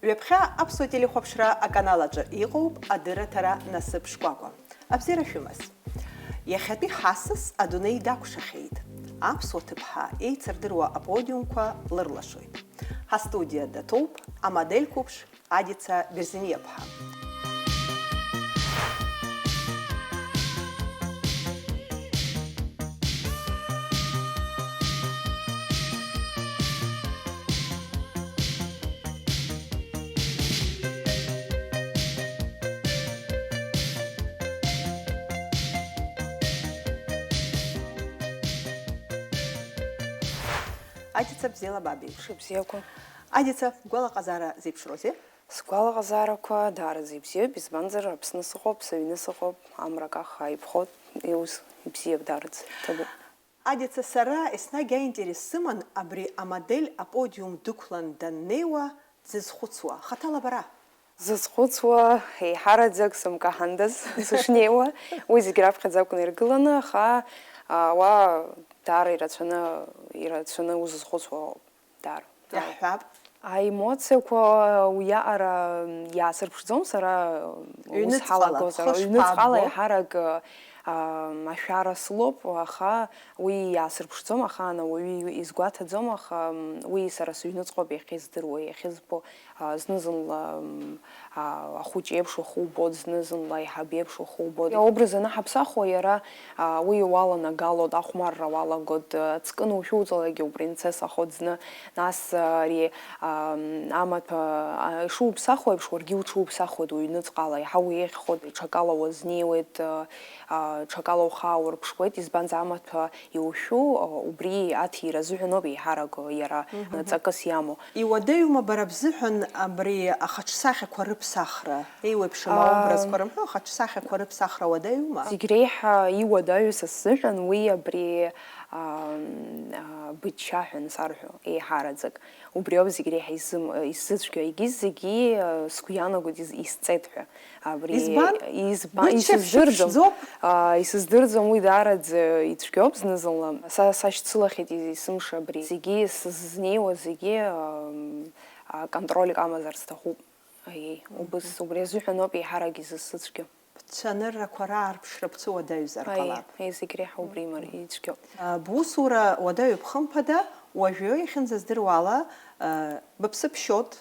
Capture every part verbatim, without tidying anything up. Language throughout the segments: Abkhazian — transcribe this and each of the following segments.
Ҩаԥхьа аԥсуа телехәаԥшра аканал аҿы иҟоуп адырраҭара Насыԥ шкәакәа. Абзиара шәымаз. Иахьатәи ҳасас адунеи дакәшахьеит. Аԥсуа ҭыԥҳа еицырдыруа аподиумқәа лырлашоит. Ҳастудиа даҭоуп амодель қәыԥш Адица Берзениаԥҳа. Адица, бзиала баабеит. Шыбзиақәа. Адица, гәалаҟазаара зеиԥшроузеи? Сгәалаҟазаарақәа даараӡа ибзиоуп, избанзар, Аԥсны сыҟоуп, сыҩны сыҟоуп, амра акаха иԥхоит, ус ибзиоуп даараӡа, ҭабуп. Адица, сара еснагь аинтерес сыман абри амодель аподиум дықәлан даннеиуа дзызхәыцуа. Хаҭала бара? Зызхәыцуа еиҳараӡак сымкаҳандаз сышнеиуа, уи зегь раԥхьаӡа акәны иргыланы, аха, а, уа даара ирацәаны, ирацәаны узызхәыцуа ыҟоуп, даара. Иаҳҳәап. Аемоциақәа уиаҟара иаасырԥшӡом сара, ус Ҩныҵҟала, ҳалагозар, хышԥаабо? Ҩныҵҟала еиҳарак, а, ашәара сылоуп, аха уи иаасырԥшӡом, ахаан ауаҩы изгәаҭаӡом, аха, м, уи сара сыҩныҵҟоуп иахьыздыруа, иахьызбо, а, зны-зынла, м, а, ахәыҷ еиԥш ухы убоит, зны-зынла аиҳаб еиԥш ухы убоит. Образ анаҳаԥсахуа, иара, а, уи уаланагалоит, ахәмарра уалагоит, а, ҵкы анушәуҵалакгьы упринцессахоит зны, нас, а, ари, а, м, амаҭәа, а, ишуԥсахуа еиԥш, уаргьы уҽуԥсахуеит уҩныҵҟала, иаҳа уеиӷьхоит, ҽакала уазнеиуеит, а, а, ҽакала ухы ааурԥшуеит, избанзар, амаҭәа иушәу, а, убри аҭира азыҳәаноуп еиҳарак, а, иара, Мгм. ҵакыс иамоу. Иуадаҩума бара бзыҳәан абри ахаҿсахьақәа рыԥсахра? Еиуеиԥшым Аа. аобразқәа рымҳәо, ахаҿсахьақәа рыԥсахра уадаҩума? Зегь реиҳа иуадаҩу са сзыҳәан уи абри, а, а, бычча ҳәа ансарҳәо, еиҳараӡак. Убриоуп зегь реиҳа исым-, исзыцәгьоу, егьыс зегьы, а, сгәы иаанагоит ис-, исҵеит ҳәа. Абри Избан? Избан? Бычча Исыздырӡом. Шәыԥшӡоуп? А, исыздырӡом, уи даараӡа ицәгьоуп зны-зынла. Са сашьцылахьеит исымша абри. Зегьы сызнеиуа, зегьы, ам, а, контрольк амазар сҭахуп. Аиеи, убыс, Мгм. убри азыҳәаноуп еиҳарак изысыцәгьо. Бцәаныррақәа раарԥшра бцәыуадаҩзар Аиеи, ҟалап. Аиеи, зегь реиҳа убри имар-, ицәгьоуп. А, бусура уадаҩуп, хымԥада, уажәы, иахьынӡаздыруа ала, а, быԥсы ԥшьот,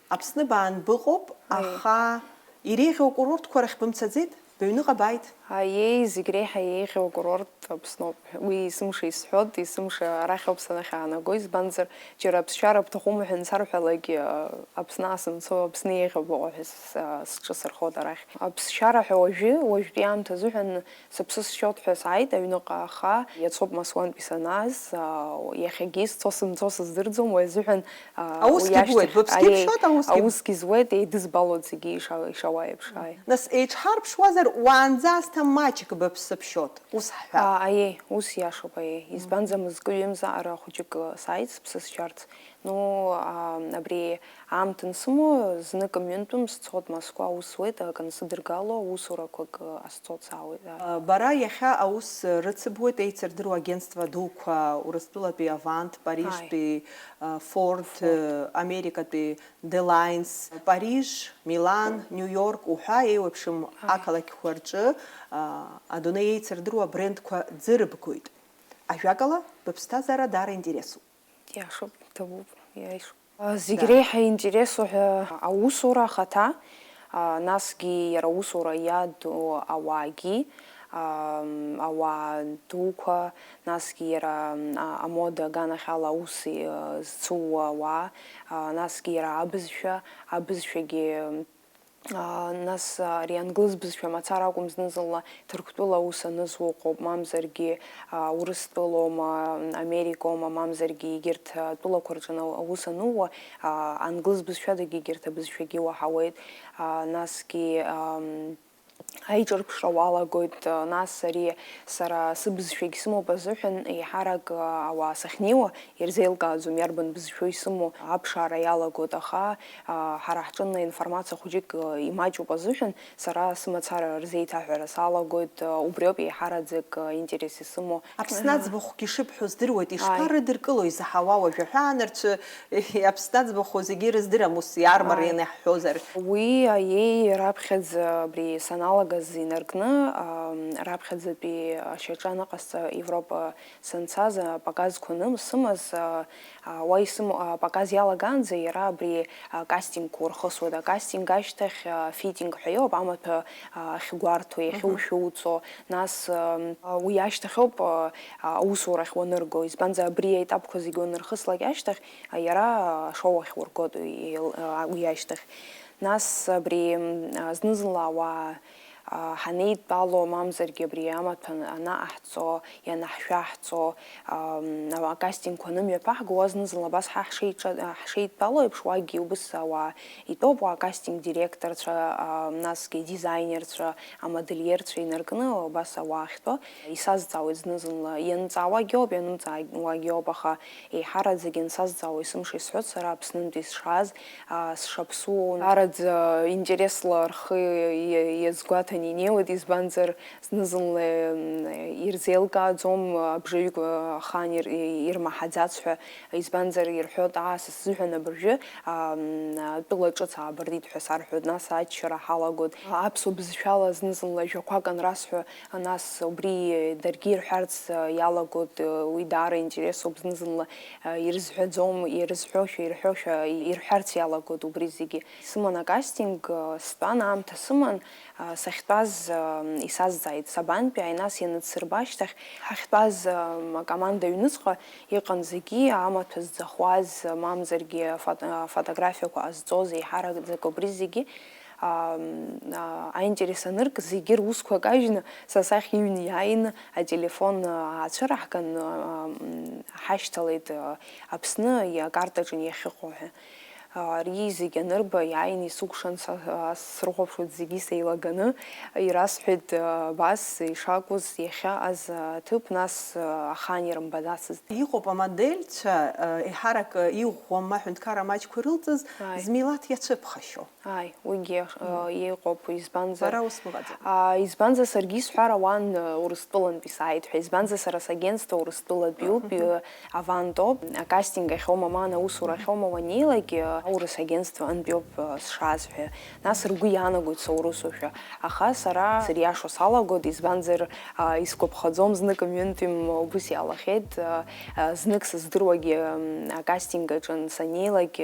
Аԥсны баан быҟоуп, Аиеи. аха иреиӷьу акурортқәа рахь бымцаӡеит, быҩныҟа бааит. Аиеи, зегь реиҳа еиӷьу акурорт Аԥсноуп. Уи есымша исҳәоит, есымша арахь ауп санахьаанаго, избанзар, џьара аԥсшьара бҭахума ҳәа ансарҳәалак, а, Аԥсны аасымцо, Аԥсны еиӷьуп уаҟа ҳәа с-, а, сҿы сырхоит арахь. Аԥсшьара ҳәа уажәы, уажәтәи аамҭа азыҳәан, Сыԥсы сшьоит ҳәа сааит аҩныҟа, аха иацоуп Масуантәи санааз, аа, иахьагьы исцо сымцо сыздырӡом, уи азыҳәан, аа, Аусгьы уи ашьҭахь, буеит, быԥсгьы аиеи, бшьоит, аусгьы б- аусгьы зуеит, еидызбалоит зегьы иша-, ишауа еиԥш, ааи. Нас еиҿҳарԥшуазар, уаанӡа асҭа маҷк быԥсы бшьот, ус ҳҳәап. Аа, аиеи, ус иашоуп, аиеи. Мгм. Избанзар, мызкы-ҩымзар хәыҷык сааит сыԥсы сшьарц. Ну, а, абри аамҭа ансымоу, знык-ҩынтәым сцоит Москва, аус зуеит, акы ансыдыргало, усурақәак, а, сцо саауеит, а. А, бара иахьа аус рыцыбуеит, еицырдыруа агентство дуқәа, Урыстәылатәи Авант, Парижтәи, Ааи. а, Форд, Форд. э, Америкатәи Делайнс, Париж, Милан, Нью-Йорк уҳәа еиуеиԥшым Ааи. ақалақьқәа рҿы, а, адунеи еицырдыруа абрендқәа ӡырыбгоит. Ажәакала, быԥсҭазаара даара интересуп. Иашоуп, ҭабуп, иашоуп. А, зегь Да. реиҳа интересу ҳәа аусура ахаҭа, а, насгьы иара аусура иаду ауаагьы, а, ауаа дуқәа, насгьы иара, а, амода аганахьала аус, а, зцу ауаа, а, насгьы иара абызшәа, абызшәагьы, Аа, нас, ари англыз бызшәа мацара акәым, зны-зынла Ҭырқәтәыла аус аныз уҟоуп, мамзаргьы, аа, Урыстәылоума, Америкоума, мамзаргьы егьырҭ, а, тәылақәа рҿы ана-, аус анууа, аа, англыз бызшәадагьы егьырҭ абызшәагьы уаҳауеит. Аа, насгьы, ам, аиҿырԥшра уалагоит, нас ари сара сыбызшәагь сымоуп азыҳәан, еиҳарак ауаа сахьнеиуа ирзеилкааӡом иарбан бызшәоу исымоу, аԥшаара иалагоит, аха ҳара ҳҿы аинформациа хәыҷык имаҷуп азыҳәан, сара сымацара рзеиҭаҳәара салагоит, убриоуп еиҳараӡак интерес исымоу. Аԥсны аӡбахәгьы шыбҳәо здыруеит, ишԥарыдыркыло изаҳауа уажәы аҳәаанырцәы, Аԥсны аӡбахә зегьы ирыздырам, ус иаармар ианаҳҳәозар. Уи аиеи раԥхьаӡа абри саналагаз инаркны, раԥхьаӡатәи ашьаҿа аныҟасҵа Европа санцаз, аказқәа сымаз, уа исымоу апоказ иалагаанӡа иара абри акастингқәа урхысуеит. Акастинг ашьҭахь фитинг ҳәа иоуп, амаҭәа ахьгәарҭо, иахьушәуҵо, нас уи ашьҭахьоуп аусурахь уанырго, избанзар абри аетапқәа зегьы уанырхыслак ашьҭахь, иара ашоу ахь ургоит уи ашьҭахь. Нас абри зны-зынла ауаа ҳанеидтәало, мамзаргьы абри амаҭәа анаҟаҳҵо, ианаҳшәаҳҵо, акастингқәа анымҩаԥаҳго, уа зны-зынла абас ҳа ҳшеидтәало еиԥш, уагьы убыс ауаа итәоуп, уа акастинг директорцәа, насгьы адизайнерцәа, амодельерцәа инаркны, убас ауаа ахьтәоу. Исазҵаауеит зны-зынла, ианҵаауагьы ауп, ианымҵаауагьы ауп, аха еиҳараӡак иансазҵаауа есымша исҳәоит сара Аԥснынтәи сшааз, сшаԥсуоу. Араӡа интересла рхы иазгәаҭаны инеиуеит, избанзар, зны-зынла ирзеилкааӡом, абжаҩык ахаан ирмаҳаӡац ҳәа, избанзар, ирҳәоит, аа, са сзыҳәан абыржәы атәыла ҿыц аабыртит ҳәа сарҳәоит, нас аччара ҳалагоит. Аԥсуа бызшәала зны-зынла жәақәак анрасҳәа, нас убри даргьы ирҳәарц иалагоит, уи даара интересуп, зны-зынла ирызҳәаӡом, ирызҳәошәа, ирҳәошәа ирҳәарц иалагоит убри зегьы. Сыман акастинг, стәан, аамҭа сыман, сахьтәаз исазҵааит, сабантәи, ааи, нас ианысырба ашьҭахь, ҳахьтәаз акоманда аҩныҵҟа иҟан зегьы, амаҭәа зӡахуаз, мамзаргьы афото-, афотографиақәа ҟазҵоз, еиҳараӡак убри зегьы, аинтерес анырк, зегьы русқәа кажьны, са сахь иҩны иааины, ателефон аацәыраҳган, ҳашьҭалеит Аԥсны, акартаҿы иахьыҟоу ҳәа. Ари зегь анырба, иааины исыкәшан, са, а, срыхәаԥшуеит зегьы сеилаганы, ирасҳәеит, а, абас ишакәыз иахьаҟаз аҭыԥ, нас, а, ахаан ирымбаӡацызт. Иҟоуп амодельцәа, а, еиҳарак, а, иӷәӷәам аҳәынҭқарра маҷқәа ирылҵыз, Ааи. Змилаҭ иацәыԥхашьо. Ааи, уигьы, а, Мм. Иҟоуп, избанзар, Бара ус быҟаӡам. а, избанзар, саргьы исҳәар ауан, а, Урыстәылантәи сааит ҳәа, избанзар, сара сагентство Урыстәылатәиуп, Мгм. а, Авантоуп, акастинг ахьоума, ма аусура ахьоума уаннеилак, аурыс агентство антәиоуп, э, сшааз ҳәа. Нас ргәы иаанагоит соурысушәа. Аха сара сыриашо салагоит, избанзар, а, исгәаԥхаӡом, знык ҩынтәим убыс иаалахьеит, а, а, знык сыздыруагьы, м, акастинг аҿы саннеилак,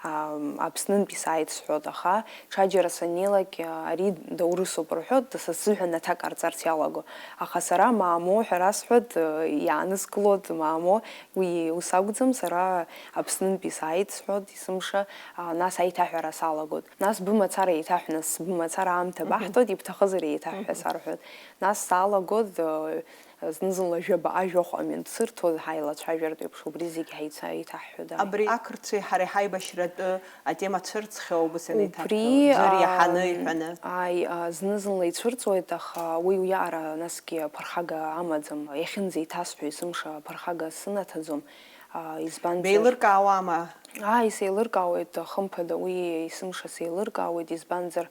а, Аԥснынтәи сааит сҳәоит, аха ҽаџьара саннеилак, а, ари даурысуп рҳәоит, са сзыҳәан аҭак ҟарҵарц иалаго. Аха сара мамоу ҳәа расҳәоит, иааныскылоит, мамоу, уи ус акәӡам, сара Аԥснынтәи сааит сҳәоит, есымша, а, нас аиҭаҳәара салагоит. Нас бымацара еиҭаҳә, нас бымацара аамҭа Мгм. баҳҭоит, ибҭахызар еиҭаҳәҳәа Мгм. сарҳәоит. Нас салагоит, э, зны-зынла жәаба ажәохә амҩан сырҭоит, ҳаилацәажәартә еиԥш, убри зегь ҳаица-, еиҭаҳҳәоит, ааи. Абри ақырҭцәеи ҳареи ҳаибашьратәы атема цәырҵхьоу, убыс ианеиҭашәҳәо, Убри, ӡәыр иаҳаны ам, иҳәаны? Ааи, а, зны-зынла ицәырҵуеит, аха уи уиаҟара насгьы аԥырхага амаӡам. Иахьынӡеиҭасҳәо есымша аԥырхага сынаҭаӡом. А, избанзар Беилыркаауама? Ааи, сеилыркаауеит, хымԥада, уи есымша сеилыркаауеит, избанзар,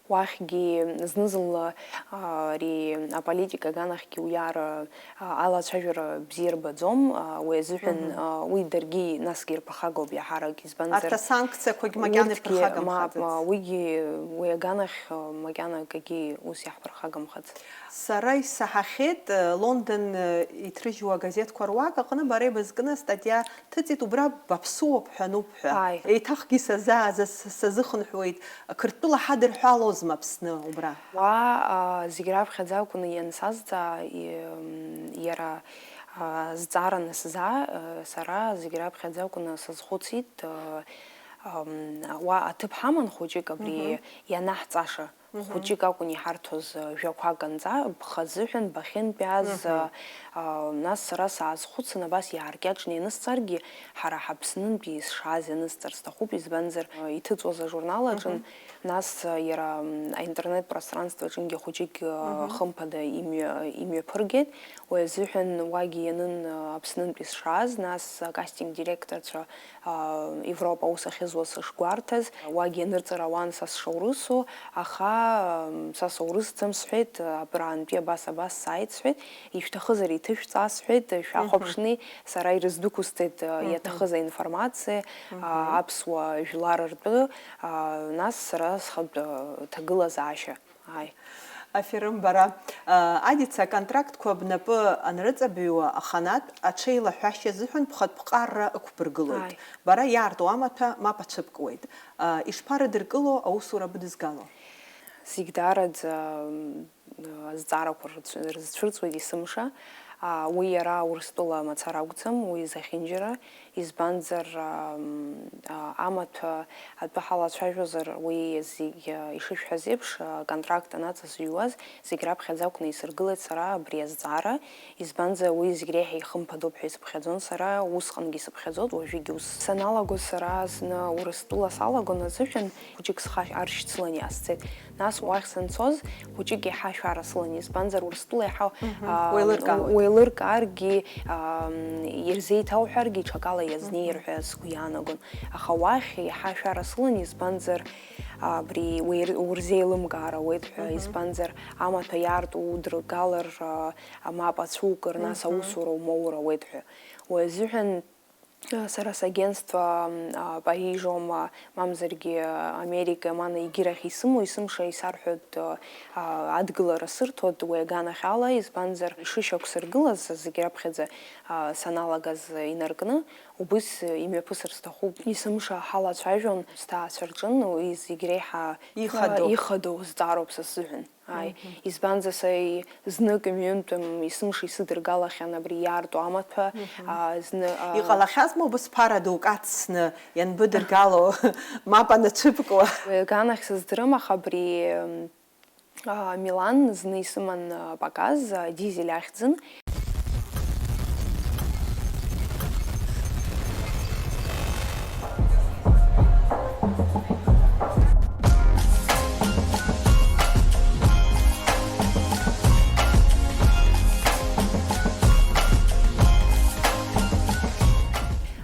уахьгьы зны-зынла, а, ари аполитика аганахьгьы уиаара, а, алацәажәара бзиа рбаӡом, а, уи азыҳәан, Мгм. а, уи даргьы насгьы ирԥырхагоуп иаҳарак, избанзар, Арҭ асанкциақәагь макьана урҭгьы, мап, ирԥырхагамхаӡац. а, уигьы, уи аганахь, а, макьана акгьы ус иаҳԥырхагамхац. Сара исаҳахьеит, э, Лондон, э, иҭрыжьуа агазеҭқәа руак аҟны бара ибызкны астатиа ҭыҵит, убра баԥсыуоуп ҳәа, ануп ҳәа. Ааи. Еиҭахгьы сазааӡаз, сазыхынҳәуеит, Қырҭтәыла ҳадырҳәалозма Аԥсны убра? Уа, а, зегь раԥхьаӡа акәны иансазҵаа, и-, м, иара, а, зҵаараны сзаа, э, сара зегь раԥхьаӡа акәны сазхәыцит, э, ам, уа аҭыԥ ҳаман хәыҷык абри Мгм. ианаҳҵаша. Хәыҷык акәын иҳарҭоз, э, жәақәак анҵа, бхы азыҳәан, бахьынтәааз, э, а, нас сара саазхәыцын, абас иааркьаҿны ианысҵаргьы, ҳара ҳаԥснынтәи исшааз ианысҵар сҭахуп, избанзар, э, иҭыҵуаз ажурнал аҿын, нас, э, иара, м, аинтернет пространство аҿынгьы хәыҷык, э, хымԥада имҩа-, имҩаԥыргеит, уи азыҳәан уагьы ианын, э, Аԥснынтәи сшааз, нас акастинг директорцәа а, Европа аус ахьызуаз сышгәарҭаз, уагьы анырҵара ауан са сшаурысу, аха, м, са саурысӡам сҳәеит, абрантәи абас, абас сааит сҳәеит, ишәҭахызар иҭышәҵа сҳәеит, шәахәаԥшни, сара ирыздәықәысҵеит, а, иаҭахыз аинформациа, а, аԥсуа жәлар ртәы, а, нас сара схатә, а, ҭагылазаашьа. Ааи. Аферым, бара, а, Адица, аконтрактқәа бнапы анрыҵабҩуа аханатә аҽеилаҳәашьа азыҳәан бхатә ԥҟарра ықәбыргылоит. Ааи. Бара иаарту амаҭәа мап ацәыбкуеит. А, ишԥарыдыркыло аусура быдызгало? Зегь даараӡа, м, азҵаарақәа рыцә-, рызцәырҵуеит есымша. А, уи иара Урыстәыла мацара акәӡам, уи зехьынџьара. Избанзар, ам, а, амаҭәа атәы ҳалацәажәозар, уи зегь, а, ишышәҳәаз еиԥш, а, аконтракт анаҵазҩуаз, зегь раԥхьаӡа акәны исыргылеит сара абри азҵаара, избанзар, уи зегь реиҳа ихымԥадоуп ҳәа исыԥхьаӡон сара, усҟангьы исыԥхьаӡоит, уажәыгьы ус. Саналагоз сара зны Урыстәыла салагон азыҳәан, хәыҷык схы аршьцылан иаасцеит. Нас уахь санцоз, хәыҷык иаҳа ашәара сылан, избанзар, Урыстәыла иаҳа, Мгм. аа, Уеилыркаауеит. Уеилыркааргьы, аа, ирзеиҭауҳәаргьы, ҽакала иазнеир Мгм. ҳәа сгәы иаанагон. Аха уахь иаҳа ашәара сылан, избанзар, абри уеир-, урзеилымкаар ауеит ҳәа, Мгм. избанзар, амаҭәа иаарту удыргалар, аа, мап ацәукыр, нас Мгм. аусура умоур ауеит ҳәа. Уи азыҳәан Сара сагентство, а, Парижоума, мамзаргьы, а, Америка, мана егьирахь исымоу, есымша исарҳәоит, а, а, адгылара сырҭоит уи аганахьала, избанзар, ишышьақәсыргылаз зегь раԥхьаӡа, а, саналагаз инаркны, убыс имҩаԥысыр сҭахуп. Есымша ҳалацәажәон сҭаацәа рҿын, уи зегь реиҳа, Ихадоу. а, ихадоу зҵаароуп са сзыҳәан. Ааи, Мгм. избанзар, са и-, знык ҩынтә, м, есымша исыдыргалахьан абри иаарту амаҭәа, Мгм. а, зны, а, Иҟалахьазма убыс ԥара дук ацсны ианбыдыргало, мап анацәыбкуа? Уи аганахь сыздырам, аха абри, м, а, Милан зны исыман, а, показ, а, Дизель ахьӡын.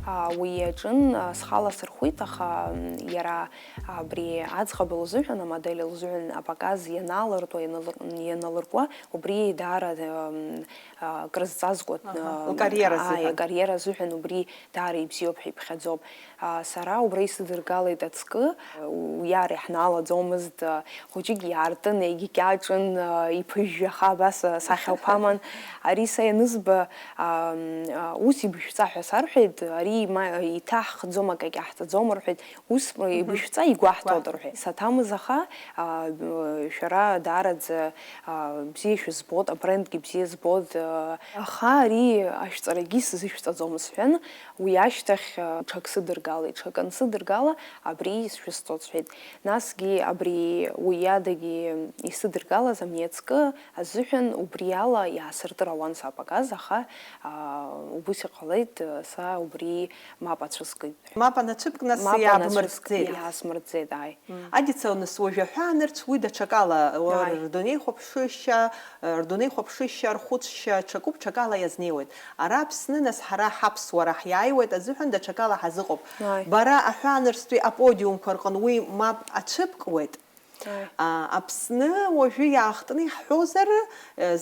А, уи иаҿын, а, схала сырхәит, аха, м, иара абри аӡӷаб лзыҳәан, амодель лзыҳәан апоказ ианалыртуа, ианылыр-, ианалыркуа, убри даара, м, а, крызҵазкуа, Аҳа, а, лкариера ааи, азыҳәан. Акариера азыҳәан убри даара ибзиоуп ҳәа иԥхьаӡоуп. А, сара убра исыдыргалеит ацкы, уи иара иаҳналаӡомызт, а, хәыҷык иаартын, егьикьаҿын, а, иԥыжәжәаха абас, а, сахьақәа аман. Ари са ианызба, а, м, а, ус ибышәҵа ҳәа сарҳәеит, ари ма-, иҭаҳхӡом, акагь ҟаҳҵаӡом рҳәеит, ус, Мгм. ибышәҵа игәаҳҭоит Гәаҳҭоит. Рҳәеит. Саҭамыз аха, а, б-, шәара даараӡа, а, бзиа шәызбоит, абрендгьы бзиа збоит, а, аха ари ашәҵарагьы сзышәҵаӡом сҳәан, уи ашьҭахь, а, ҽак сыдыргалеит, ҽак ансыдыргала, абри шәызҵоит сҳәеит. Насгьы абри уи иадагьы исыдыргалаз амни ацкы азыҳәан убри ала иаасыртыр ауан сапоказ, аха, а, убыс иҟалеит, са убри мап ацәыскит. Мап анацәыбк, нас Мап иаабмырӡӡеит. Анацәыскит, иаасмырӡӡеит, ааи. Адицел, нас уажә аҳәаанырцә уи даҽакала, уа, Ааи. Рдунеихәаԥшышьа, рдунеихәаԥшышьа, рхәыцшьа, ҽакуп, ҽакала иазнеиуеит. Ара Аԥсны, нас ҳара ҳаԥсуара ҳиааиуеит азыҳәан даҽакала ҳазыҟоуп. Ааи. Бара аҳәаанырцәтәи аподиумқәа рҟны уи мап ацәыбкуеит. Ааи. А, Аԥсны уажәы иаахтны иаҳҳәозар,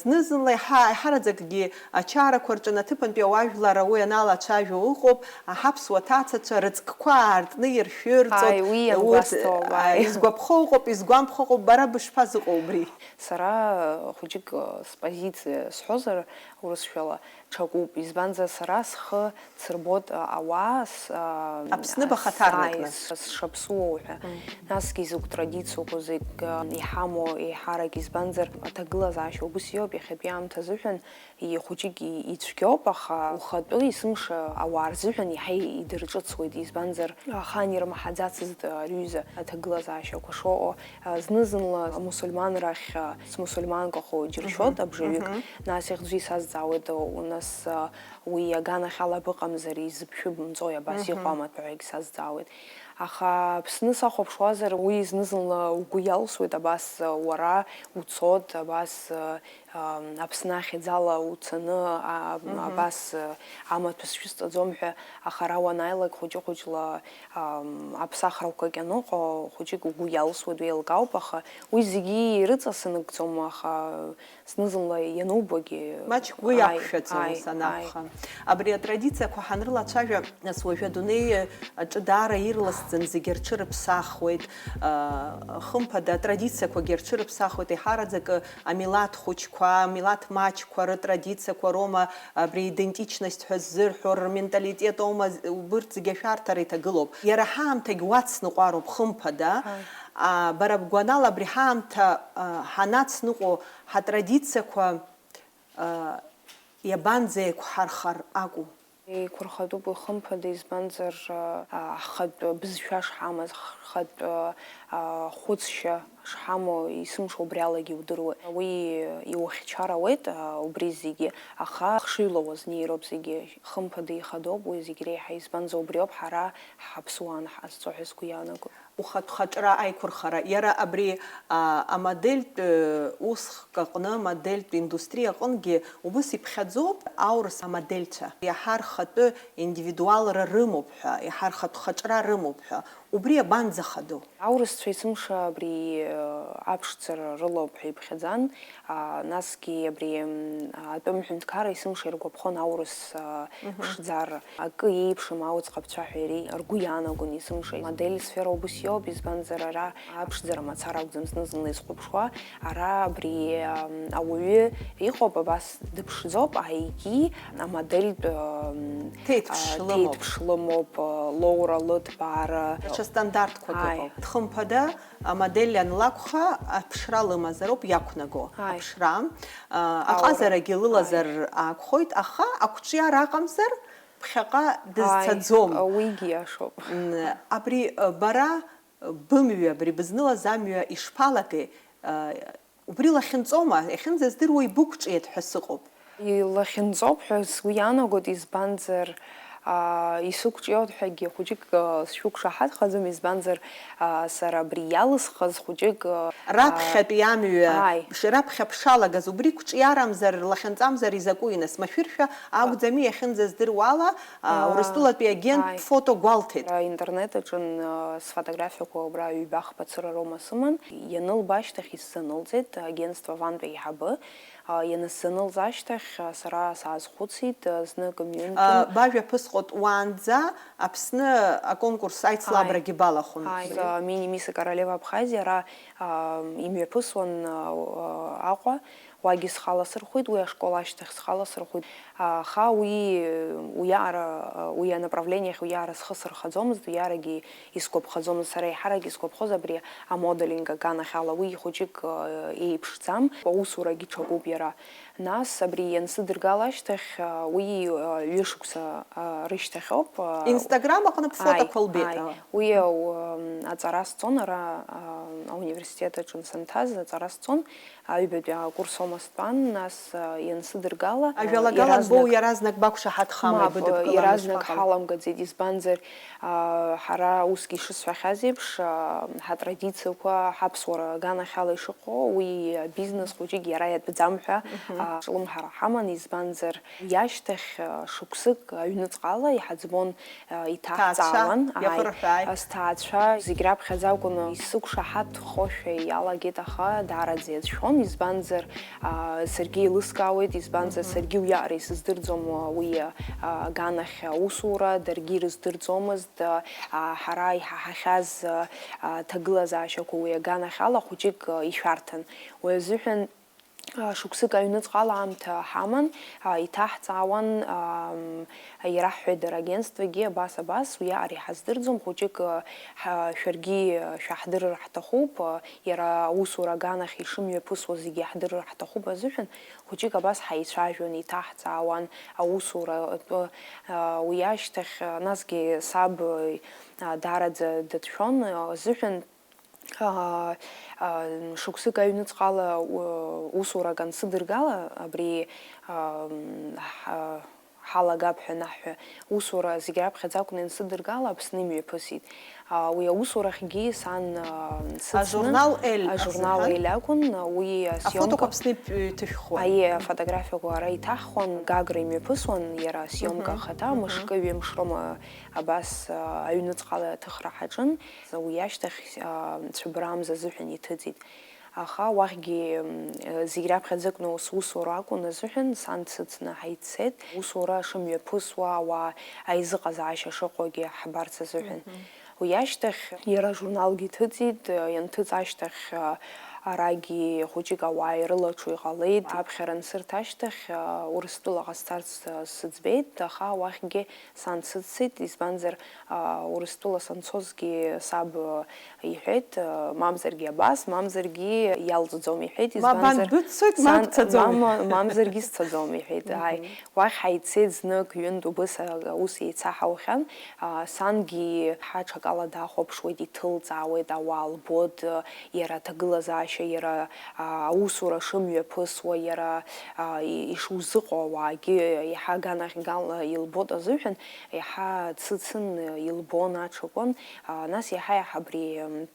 Зны-зынла иаҳа-, еиҳараӡакгьы ачарақәа рҿы аҭыԥантәи ауаажәлар ауи аналацәажәо ыҟоуп, аҳаԥсуа ҭацацәа рыҵкқәа аартны иршәырҵоит. Ааи, уи урҭ, иангәасҭо, ааи, ааи. Изгәаԥхо ыҟоуп, изгәамԥхо ыҟоуп, бара бышԥазыҟоу убри? Сара, хәыҷык, спозициа сҳәозар, Урысшәала ҽакуп, избанзар, сара схы дсырбоит, а, ауаа, с-, а, Аԥсны бахаҭарнакны. Ааи, с-, сшаԥсуоу ҳәа. Насгьы изакә традициақәоу зегь, а, иҳамоу еиҳарак, избанзар, аҭагылазаашьа убыс иоуп, иахьатәи аамҭа азыҳәан ихәыҷык и-, ицәгьоуп, аха ухатәы есымша ауаа рзыҳәан иаҳа идырҿыцуеит, избанзар, ахаан ирмаҳаӡацызт, а, рҩыза аҭагылазаашьақәа шыҟоу. Зны-зынла амусульман рахь смусульманкахо џьыршьоит абжаҩык, нас ихьӡы исазҵаауеит, нас уи аганахьала быҟамзар изыбшәыбымҵои, абас иҟоу амаҭәа ҳәагьы сазҵаауеит. Аха Аԥсны сахәаԥшуазар, уи зны-зынла угәы иалсуеит, абас уара уцот, абас Аԥсны ахьӡала уцаны, абас амаҭәа сшәысҵаӡом ҳәа, аха ара уанааилак хәыҷы-хәыҷла аԥсахрақәа кьаныҟа хәыҷык угәы иалсуеит, уеилкаауп, аха уи зегьы ирыҵасынагӡом, аха зны-зынла ианубогьы. Маҷк уи иақәшәаӡом, ус анакәха. Абри атрадициақәа ҳанрылацәажәа, нас уажәы адунеи аҿы даара ирласӡам, зегьы рҽырыԥсахуеит. Хымԥада, атрадициақәагьы рҽырыԥсахуеит, еиҳараӡакы амилаҭ хәыҷқәа, амилаҭ маҷқәа рытрадициақәа роума, абри идентичность ҳәа ззырҳәо, рменталитет аума, убырҭ зегьы ашәарҭара иҭагылоуп. Иара ҳаамҭагь уацныҟәароуп, хымԥада. Бара бгәанала, абри ҳаамҭа ҳанацныҟәо, ҳатрадициақәа иабанӡеиқәҳархар акәу? Еиқәырхатәуп уи, хымԥада, избанзар, ҳхатә бызшәа шҳамаз, ҳхатә хәыцшьа шҳамоу есымша убри алагьы иудыруеит. Уи иухьчар ауеит убри зегьы, аха хшыҩла уазнеироуп зегьы. Хымԥада, ихадоуп уи зегь реиҳа, избанзар, убриоуп ҳара ҳаԥсуаа анҳазҵо ҳәа сгәы иаанагоит. Ухатә хаҿра аиқәырхара, иара абри амодельтә усхк аҟны, амодельтә индустриа аҟынгьы убыс иԥхьаӡоуп, аурыс амодельцәа иаҳа рхатәы индивидуалра рымоуп ҳәа, иаҳа рхатә хаҿра рымоуп ҳәа, убри иабанӡахадоу? Аурысцәа есымша абри аԥшӡара рылоуп ҳәа иԥхьаӡан. Насгьы абри атәым ҳәынҭқарра есымша иргәаԥхон аурыс ԥшӡара. Акы еиԥшым аӡӷабцәа ҳәа иара ргәы иаанагон есымша. Амодель сфера убыс иоуп, избанзар, ара аԥшӡара мацара акәӡам зны-зынла изхәаԥшуа. Ара абри ауаҩы иҟоуп, абас дыԥшӡоуп, егьи амодельтә ҭеиҭԥш лымоуп, лоура, лыҭбаара. Даҽа стандартқәак ыҟоуп. Хымԥада, амодель анлакәха, аԥшра лымазароуп иақәнаго. Аԥшра, аҟазарагьы лылазар акәхоит, аха ақәҿиара аҟамзар, ԥхьаҟа дызцаӡом. Уигьы иашоуп. Абри бара бымҩа, абри бызнылаз амҩа ишԥалатәеи? Убри лахьынҵоума, иахьынӡаздыруа ибықәҿиеит ҳәа сыҟоуп. Илахьынҵоуп ҳәа сгәы иаанагоит, избанзар, исықәҿиоит ҳәагьы хәыҷык сшәықәшаҳаҭхаӡом, избанзар, сара абри иалысхыз хәыҷык, раԥхьатәи амҩа, раԥхьа бшалагаз, убри қәҿиарамзар, лахьынҵамзар изакәи, нас, машәыршәа акәӡами, иахьынӡаздыруала, Урыстәылатәи агент фото гәалҭеит. Аинтернет аҿы сфотографиақәа убра ҩба-хԥа цыра роума сыман, ианылба ашьҭахь исзанылҵеит агентство Ванто еиҳабы. Ианысзанылҵ ашьҭахь, сара саазхәыцит, знык-ҩынтәын. Бажәа ԥысҟот уаанӡа Аԥсны аконкурс аицлабрагьы балахәын. Мини-мисс Королева Абхазия, ара имҩаԥысуан Аҟәа, уагьы схала сырхәит, уи ашкол ашьҭахь схала сырхәит. Аха уи, уиаара, уи анаправлениахь уиаара схы сырхаӡомызт, уиаарагьы исгәаԥхаӡомызт. Сара еиҳарак исгәаԥхоз абри амоделинг аганахьала, уи хәыҷык еиԥшӡам, аусурагьы ҽакуп иара. Нас абри иансыдыргала ашьҭахь, уи ҩышықәса рышьҭахьоуп. Instagram аҟны бфотоқәа лбеит. Уи аҵара сҵон ара ауниверситет аҿы санҭаз, аҵара сҵон. Аҩбатәи акурс аума стәан, нас, иансыдыргала, ажәалагала иаразнак, анбоу, иаразнак бақәшаҳаҭхама, мап, ибыдыбкылама, иаразнак ишԥаҟалеи? Ҳаламгаӡеит, избанзар, ҳара усгьы ишысҳәахьаз еиԥш, ҳатрадициақәа, ҳаԥсуара аганахьала ишыҟоу, уи абизнес хәыҷык иара иатәӡам ҳәа, ҿлымҳара ҳаман, избанзар, уи ашьҭахь, шықәсык аҩныҵҟала иҳаӡбон, иҭаҳҵаауан, ааи, сҭаацәа зегь раԥхьаӡа акәын, исықәшаҳаҭхошәа иалагеит, аха даараӡа иацәшәон, избанзар, саргьы еилыскаауеит, избанзар, саргьы уиаҟара исыздырӡом уи аганахь аусура, даргьы ирыздырӡомызт, ҳара иҳаҳахьаз ҭагылазаашьақәа уи аганахьала хәыҷык ишәарҭан. Уи азыҳәан Шықәсык аҩныҵҟала аамҭа ҳаман, иҭаҳҵаауан, ираҳҳәеит дара агентствагьы, абас, абас, уиаҟара иҳаздырӡом, хәыҷык, шәаргьы шәаҳдырыр ҳҭахуп, иара аусура аганахь ишымҩаԥысуа зегьы иаҳдырыр ҳҭахуп азыҳәан, хәыҷык абас ҳаицәажәон, иҭаҳҵаауан аусура атәы, уи ашьҭахь, насгьы саб даараӡа дацәшәон азыҳәан, Шықәсык аҩныҵҟала усурак ансыдыргала, абри ҳалагап ҳәа анаҳҳәа, усура зегь раԥхьаӡа акәны иансыдыргала, Аԥсны имҩаԥысит. Уи аусурахьгьы сан сыцны, ажурнал Ель, ажурнал азыҳәан? Ель акәын, уи асиомка. Афотоқәа Аԥсны иҭышәхуан. Аиеи, афотографиақәа ара иҭаҳхуан, Гагра имҩаԥысуан, иара асиомка ахада, мышкы-ҩымш роума абас аҩныҵҟала аҭыхра ҳаҿын. Уи ашьҭахь, а, цәыббра амза азыҳәан иҭыҵит. Аха уахьгьы, м, зегь раԥхьаӡакны ус, усура акәын азыҳәан, сан дсыцны ҳаиццеит. Усура шымҩаԥысуа, ауаа аизыҟазаашьа шыҟоугьы ҳбарц азыҳәан. Уи ашьҭахь иара ажурналгьы иҭыҵит, ианҭыҵ ашьҭахь, а, арагьы хәыҷык ауаа ирылаҽу иҟалеит. Аԥхьара ансырҭ ашьҭахь, а, Урыстәылаҟа сцарц, а, сыӡбеит, аха уахьгьы сан дсыццеит, избанзар, а, Урыстәыла санцозгьы саб, а, иҳәеит, а, мамзаргьы абас, мамзаргьы иалҵӡом иҳәеит, ма избанзар, бандәыццоит, ма сан, бцаӡом. Мама, мамзаргьы сцаӡом иҳәеит. Ааи, уахь ҳаиццеит знык, ҩынтә убыс, а, аус еицаҳаухьан. А, сангьы ҳа ҽакала дахәаԥшуеит, иҭылҵаауеит, ауаа лбоит, а, иара аҭагылазаашьа, иара, а, аусура шымҩаԥысуа, иара, а, и-, ишузыҟоу ауаагьы иаҳа аганахьгала илбоит азыҳәан, иаҳа дсыцын, илбон аҽакәын, а, нас иаҳа-иаҳа абри, м,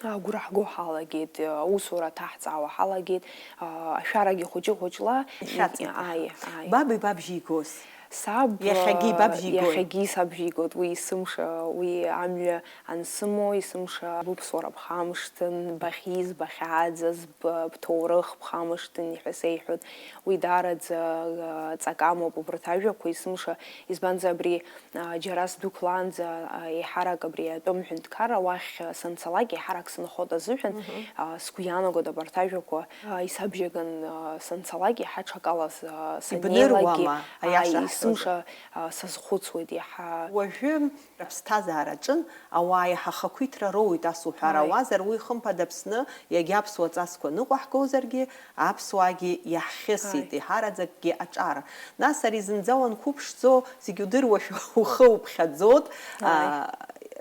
агәра ҳго ҳалагеит, аусура ҭаҳҵаауа ҳалагеит, а, ашәарагьы хәыҷы-хәыҷла. Ихьаҵит, аха. Ааи, ааи. Баби бабжьигоз? Саб, иахьагьы а, ибабжьигои? Иахьагьы исабжьигоит, уи есымша, уи амҩа ансымоу, есымша быԥсуара бхамышҭын, бахьиз, бахьааӡаз, б-, бҭоурых бхамышҭын, иҳәа сеиҳәоит. Уи даараӡа, а, ҵак амоуп убарҭ ажәақәа, есымша, избанзар абри, а, џьара сдәықәлаанӡа, а, еиҳарак абри атәым ҳәынҭқарра уахь, а, санцалак, еиҳарак сынхоит азыҳәан, а, сгәы иаанагоит абарҭ ажәақәа, а, исабжьаган, а, санцалак, еиҳа ҽакала с-, а, саннеилакгьы, ибныруама, аиаша ааи, ҳҳәозар? Есымша, а, сазхәыцуеит иаҳа. Уажәы аԥсҭазаара аҿын, ауаа иаҳа ахақәиҭра роуеит, ас уҳәар ауазар, уи хымԥада Аԥсны иагьа аԥсуа ҵасқәа ныҟәаҳгозаргьы, аԥсуаагьы иаҳхьысит, ааи, еиҳараӡакгьы аҿар. Нас ари зынӡа уанқәыԥшӡо, зегь удыруашәа ухы уԥхьаӡоит. Ааи. А,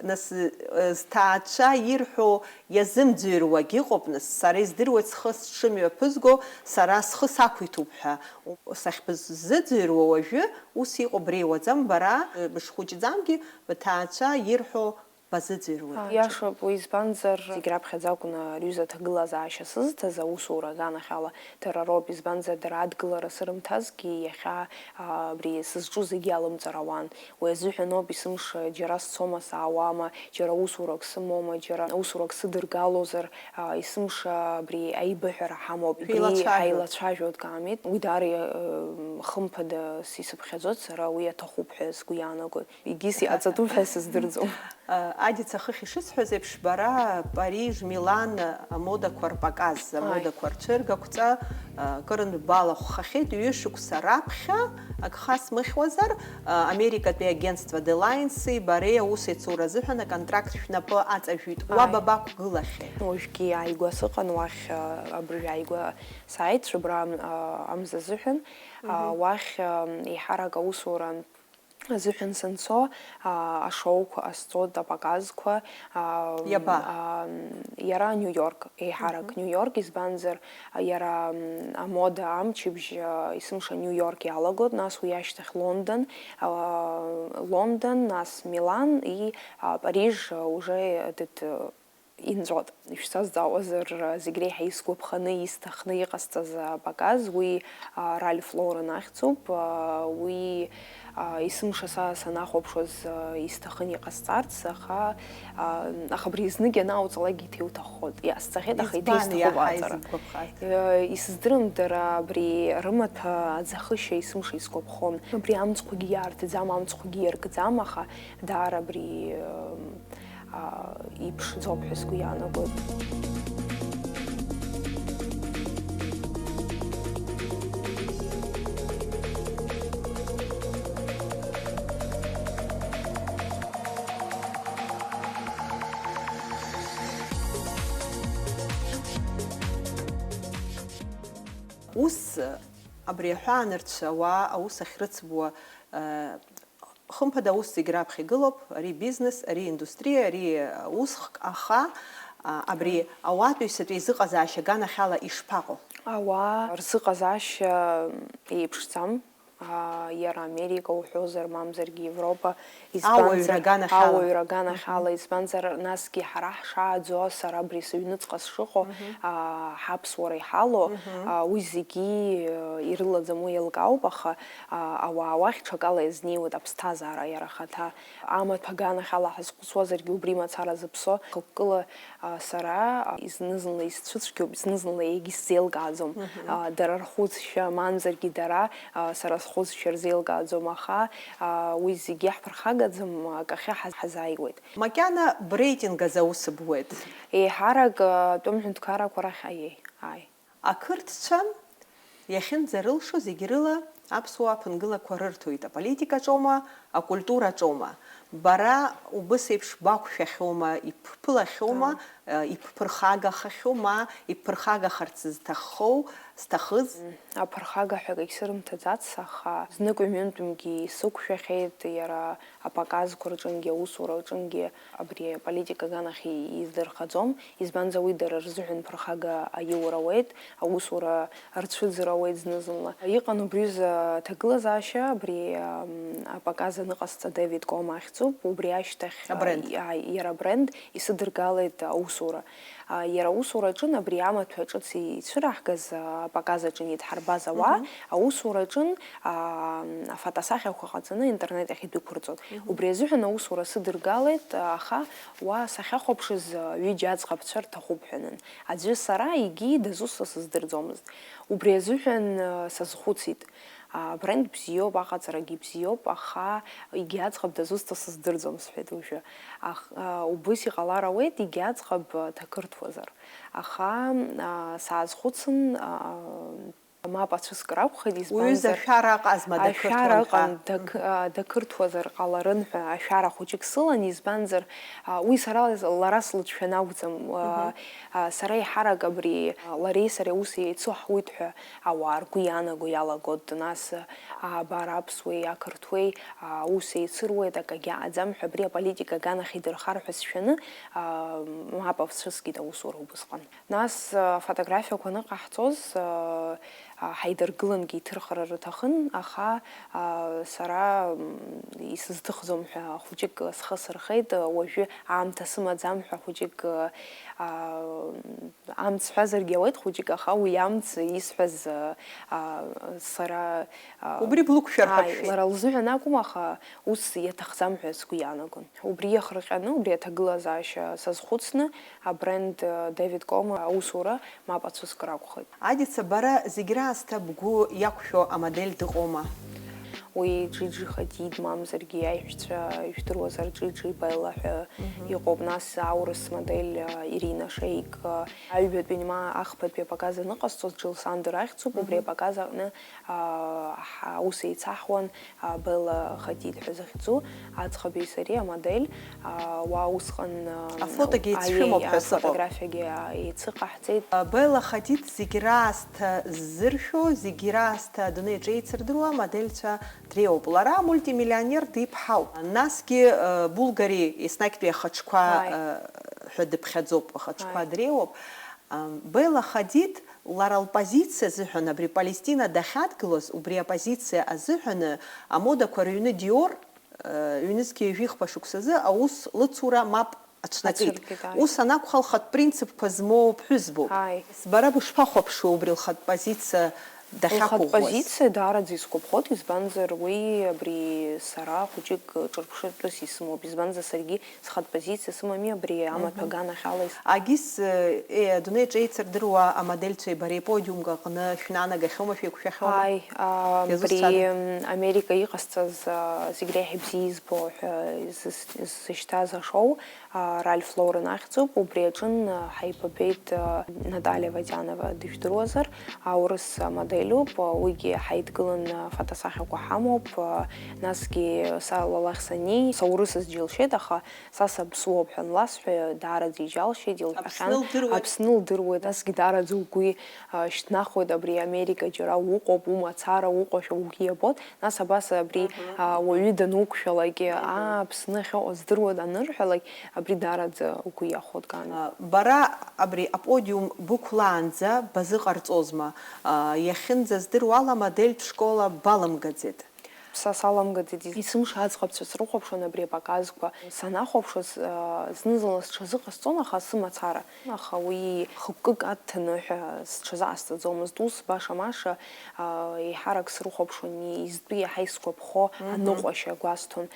нас, э, зҭаацәа ирҳәо иазымӡырҩуагь ыҟоуп, нас, сара издыруеит схы сшымҩаԥызго, сара схы сақәиҭуп ҳәа. Сахьбызӡырҩуа уажәы ус иҟоуп, реиуаӡам, бара, э, бышхәыҷӡамгьы, бҭаацәа ирҳәо базыӡырҩуеит. Иашоуп, уи избанзар, зегь раԥхьаӡа акәны рҩыза аҭагылазаашьа сызҭаз аусура аганахьала дара роуп, избанзар, дара адгылара сырымҭазгьы иахьа, а, абри сызҿу зегьы алымҵара ауан. Уи азыҳәан ауп, есымша џьара сцома, саауама, џьара усурак сымоума, џьара усурак сыдыргалозар, а, есымша абри аибыҳәара ҳамоуп, абри шәеилацәажәоит. Ҳаилацәажәоит, Камит. Уи даара, э, хымԥада исыԥхьаӡоит, сара уи аҭахуп ҳәа сгәы иаанагоит. Егьыс иҟаҵатәуп ҳәа сыздырӡом. Адица хыхь ишысҳәаз еиԥш, бара Париж, Милан амодақәа рпоказ, ааи, амодақәа рцәыргақәҵа, а, кырынтә балахәхахьеит, ҩышықәса раԥхьа, ак хасмыхьуазар, а, Америкатәи агентство Делаенси бареи аус еицура азыҳәан аконтракт шәнапы аҵажәит. Уа, ааи, ба бақәгылахьеит. Уажәгьы ааигәа сыҟан уахь, а, абыржә ааигәа сааит, Шәыбра ам-, а, амза азыҳәан. А, мгм, уахь, а, еиҳарак аусура азыҳәан санцо, а, ашоуқәа ҟасҵоит, апоказқәа, а, иаба? А, иара Нью-Йорк, еиҳарак, мгм, Нью-Йорк, избанзар, а, иара, м, амода амчыбжь, а, есымша Нью-Йорк иалагоит, нас уи ашьҭахь Лондон, а, Лондон, нас Милан и, а, Париж, а, уже этот, э, инҵәоит. Ишәсазҵаауазар, зегь реиҳа исгәаԥханы, исҭахны иҟасҵаз апоказ, уи, а, Ральф Лорен ахьӡуп. А, уи, а, есымша са санахәаԥшуаз, а, исҭахын иҟасҵарц, аха, а, аха абри знык ианаауҵалакгьы иҭеиуҭаххоит. Иҟасҵахьеит, аха избан иҭеисҭахуп иаҳа аҵара. Изыбгәаԥхаз? Э, исыздырам, дара абри рымаҭәа аӡахышьа есымша исгәаԥхон. Абри амцқәагьы иаартӡам, амцқәагьы иаркӡам, аха даара абри, э, а, иԥшӡоуп ҳәа сгәы иаанагоит. Ус, абри аҳәаанырцә ауаа аус ахьрыцбуа, э, хымԥада аус зегь раԥхьа игылоуп, ари бизнес, ари индустриа, ари усхк, аха, а, абри ауаатәыҩсатәи изыҟазаашьа аганахьала ишԥаҟоу? Ауаа рзыҟазаашьа еиԥшӡам. Аа, иара Америка уҳәозар, мамзаргьы Европа, ауаҩра избанзар, аганахьала. Ауаҩра аганахьала, избанзар, насгьы ҳара ҳшааӡо, сара абри сыҩныҵҟа сшыҟоу, аа, ҳаԥсуара иҳалоу, аа, уи зегьы, э, ирылаӡам, уи еилкаауп, аха, аа, ауаа уахь ҽакала иазнеиуеит аԥсҭазаара иара ахаҭа. Амаҭәа аганахьала ҳазхәыцуазаргьы убри мацара зыԥсо, хықәкыла А, сара, а, зны-зынла исцәыцәгьоуп, зны-зынла егьысзеилкааӡом. Мгм. А, дара рхәыцшьа, мамзаргьы дара, а, сара схәыцшьа рзеилкааӡом, аха, а, уи зегьы ҳԥырхагаӡам, акахьы ҳаз-, ҳазааиуеит. Макьана бреитинг азы аус буеит? Еиҳарак, а, атәым ҳәынҭқаррақәа рахь, аиеи, ааи. Ақырҭцәа иахьынӡарылшо зегь рыла аԥсуаа ԥынгылақәа рырҭоит, аполитикаҿоума, акультураҿоума. Бара убыс еиԥш бақәшәахьоума, ибԥылахьоума, Аҳ. э, ибԥырхагахахьоума, ибԥырхагахарц зҭаххоу, зҭахыз? Аԥырхага ҳәа акагь сырымҭаӡац, аха знык-ҩынтәымкгьы исықәшәахьеит, иара апоказқәа рҿынгьы, аусура рҿынгьы абри аполитика аганахь и-, издырхаӡом, избанзар, уи дара рзыҳәан ԥырхага аиура ауеит, аусура рцәыӡра ауеит зны-зынла. Иҟан убри аҩыза аҭагылазаашьа, абри, ам, апоказ аныҟасҵа Дэвид Кома ахьӡуп, убри ашьҭахь, Абренд. а, иара абренд исыдыргалеит аусура. А, иара аусура аҿын абри амаҭәа ҿыц ицәыраҳгаз, а, апоказ аҿы идҳарбаз ауаа, Мгм. аусура аҿын, а, афотосахьақәа ҟаҵаны интернет ахь идәықәырҵон. Мгм. Убри азыҳәан аусура сыдыргалеит, аха уа сахьахәаԥшыз, а, ҩыџьа аӡӷабцәа рҭахуп ҳәанын. Аӡәы сара, егьи дызусҭа сыздырӡомызт. Убри азыҳәан, а, сазхәыцит. А, бренд бзиоуп, аҟаҵарагьы бзиоуп, аха егьи аӡӷаб дызусҭа сыздырӡом, сҳәеит уажәы. Ах-, а, убыс иҟалар ауеит, егьи аӡӷаб, а, дақырҭуазар. Аха, а, саазхәыцын, а, мап ацәыскыр акәхеит, Уҩыза избанзар, ашәара ыҟазма ашәара дақырҭуан ҳәа? ыҟан, дак-, а, дақырҭуазар ҟаларын ҳәа ашәара хәыҷык сылан, избанзар, а, уи сара, лара слыцәшәан акәӡам, а, Мгм. а, сара еиҳарак абри, а, лареи сареи аус еицу ҳуит ҳәа ауаа ргәы иаанаго иалагоит, нас, а, абар аԥсуеи ақырҭуеи, а, аус еицыруеит, акагьы ааӡам ҳәа, абри аполитика аганахь идырхар ҳәа сшәаны, а, мап ацәыскит аусура убысҟан. Нас, а, афотографиақәа аныҟаҳҵоз, а, а, ҳаидыргылангьы иҭырхра рҭахын, аха, а, сара, м, исызҭыхӡом ҳәа хәыҷык схы сырхеит, уажәы аамҭа сымаӡам ҳәа хәыҷык, а, амц сҳәазаргьы ауеит хәыҷык, аха уи амц исҳәаз, а, а, сара, а, Убри блықәшәар ҳәа ааи, бшәеит. Лара лзыҳәан акәым, аха ус иаҭахӡам ҳәа сгәы иаанагон. Убри иахырҟьаны, убри аҭагылазаашьа сазхәыцны, абренд, а, Дэвид Кома аусура мап ацәыскыр акәхеит. Адица, бара зегь раасҭа бгәы иақәшәо амодель дыҟоума? Уи Џиџи Хадид, мамзаргьы аиҳәшьцәа ижәдыруазар, Џиџи Белла ҳәа Мгм. иҟоуп, нас аурыс модель, а, Ирина Шейк, а, аҩбатәи ма ахԥатәи апоказ аныҟасҵоз Џьыл Сандер ахьӡуп, убри Мгм. апоказ аҟны, а, ҳа-, аус еицаҳуан, а, Белла Хадид ҳәа захьӡу аӡӷаби сареи амодель, а, уа усҟан, а, Афотогьы аиеи, еицәшәымоуп ҳәа сыҟоуп. Афотографиагьы, а, еицыҟаҳҵеит. А, Белла Хадид зегь раасҭа ззыршәо, зегь раасҭа адунеи аҿы еицырдыруа амодельцәа дреиуоуп. Лара амультимиллионер диԥҳауп. Насгьы, а, Булгари еснагьтәи ахаҿқәа, Ааи. а, ҳәа дыԥхьаӡоуп, ахаҿқәа Ааи. дреиуоуп. А, Белла Хадид лара лпозициа азыҳәан абри Палестина дахьадгылоз, убри апозициа азыҳәаны амодақәа рыҩны Диор, э, ҩнызқьи ҩажәихԥа шықәсазы аус лыцура мап ацәнакит. Ацәыркит, ааи. Ус анакәха, лхатә принципқәа змоу ԥҳәызбоуп. Ааи. Бара бышԥахәаԥшуеи убри лхатә позициа дахьақәыӷәӷәаз? Лхатә позициа даараӡа исгәаԥхоит, избанзар, уи абри сара хәыҷык ҿырԥштәыс исымоуп, избанзар, саргьы Схатә позициа сымами абри амаҭәа Мгм. аганахьала ис-. Агис, э, э, адунеи аҿы еицырдыруа амодельцәеи бареи аподиумк аҟны шәнанагахьоума, шәеиқәшәахьоума? Ааи, а, абри, Иазусҭада? м, Америка иҟасҵаз, а, зегь реиҳа ибзиа избо ҳәа изыс-, изышьҭаз ашоу, а, Ральф Лорен ахьӡуп, убри аҿын, а, ҳаибабеит, а, Наталиа Водянова дыжәдыруазар, аурыс амодель Илиуп, уигьы ҳаидгылан, фотосахьақәа ҳамоуп, насгьы са лалахь саннеи, саурысыз џьылшьеит, аха са саԥсуоуп ҳәа анласҳәа, даараӡа иџьалшьеит, илҳәахьан. Аԥсны лдыруеит. Аԥсны лдыруеит, насгьы даараӡа угәы, а, шьҭнахуеит, абри Америка џьара уҟоуп, умацара уҟоушәа угәы иабоит, нас абас абри, Аҳа. а, уаҩы дануқәшәалак, Аҳа. аа, Аԥсны ахьыҟоу здыруеит анырҳәалак, абри даараӡа угәы иахәоит, Гана. А, бара абри аподиум бықәлаанӡа базыҟарҵозма? А, иахьынӡаздыруала амодельтә школа баламгаӡеит. Са саламгаӡеит, ис-, есымша аӡӷабцәа срыхәаԥшуан абри апаказқәа. Санахәаԥшуаз, а, зны-зынла сҽазыҟасҵон, аха сымацара. Аха уи хықәкык аҭҭаны ҳәа сҽазаасҵаӡомызт. Ус баша-маша, а, еиҳарак срыхәаԥшуан, изтәу иаҳа исгәаԥхо Мгм. аныҟәашьа гәасҭон.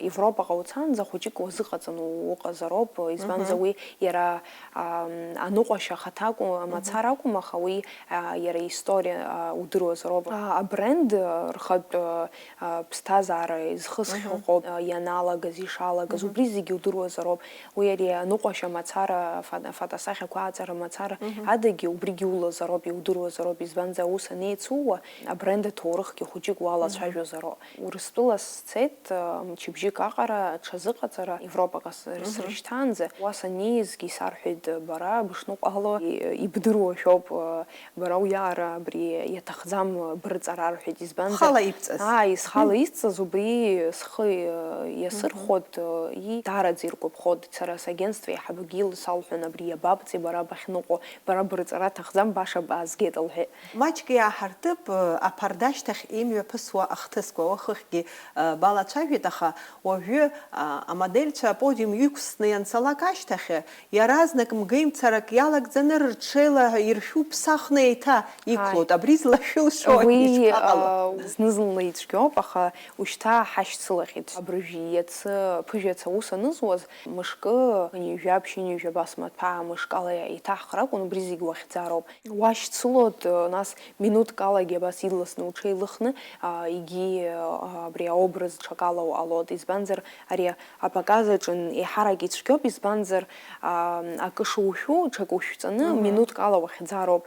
Европаҟа уцаанӡа хәыҷык уазыҟаҵаны уҟазароуп, избанзар Мгм. уи иара, ам, аныҟәашьа ахаҭа акәым, Мгм. мацара акәым, аха уи, а, иара иисториа, а, удыруазароуп. А, абренд, а, рхатә, а, а, ԥсҭазаара изхысхьоу Мгм. ҟоуп, а, ианалагаз, ишалагаз, Мгм. убри зегьы удыруазароуп. Уи ари аныҟәашьа мацара, фа-, фотосахьақәа аҵара мацара Мгм. адагьы убригьы улазароуп, иудыруазароуп, избанзар аус анеицууа, абренд аҭоурыхгьы хәыҷык уалацәажәозароуп. Мгм. Урыстәыла сцеит, а, мчыбжьык аҟара аҽазыҟаҵара Европаҟа с-, Мгм. срышьҭаанӡа. Уа саннеизгьы исарҳәеит, бара бышныҟәало и-, ибдыруашәоуп, а, бара уиаара абри иаҭахӡам, бырҵара рҳәеит, избанзар Бхала ибҵаз. Ааи, схала Мгм. исҵаз убри схы, э, иасырхәоит, Мгм. э, и даараӡа иргәаԥхоит. Сара сагентство еиҳабагьы салҳәон, абри иабабҵеи бара бахьныҟәо, бара бырҵара аҭахӡам, баша баазгеит, лҳәеит. Маҷк иааҳартып, э, аԥарда ашьҭахь имҩаԥысуа ахҭысқәа, уахыхьгьы, э, балацәажәеит, аха уажәы, а, амодельцәа аподиум иқәсны ианцалак ашьҭахь, Иаразнак мгеимцарак иалагӡаны рҽеила иршәу ԥсахны еиҭа иқәлоит. Ааи. Абри злашәылшо Уи, ишԥаҟало? а, зны-зынла ицәгьоуп, аха ушьҭа ҳашьцылахьеит. Абыржә иацы, ԥыжәаца аус анызуаз, мышкы, ҩажәа, ԥшьынҩажәа абас маҭәа мышкала иҭаҳхыр акәын, убри зегь уахьӡароуп. Уашьцылоит, нас минуҭк алагьы абас ирласны уҽеилыхны, а, егьи, а, абри аобраз ҽакала уҟалоит. Избанзар, ари Апоказ аҿы еиҳарак ицәгьоуп, избанзар, аа, акы шушәу, ҽак ушәҵаны, Мгм. минуҭк ала уахьӡароуп.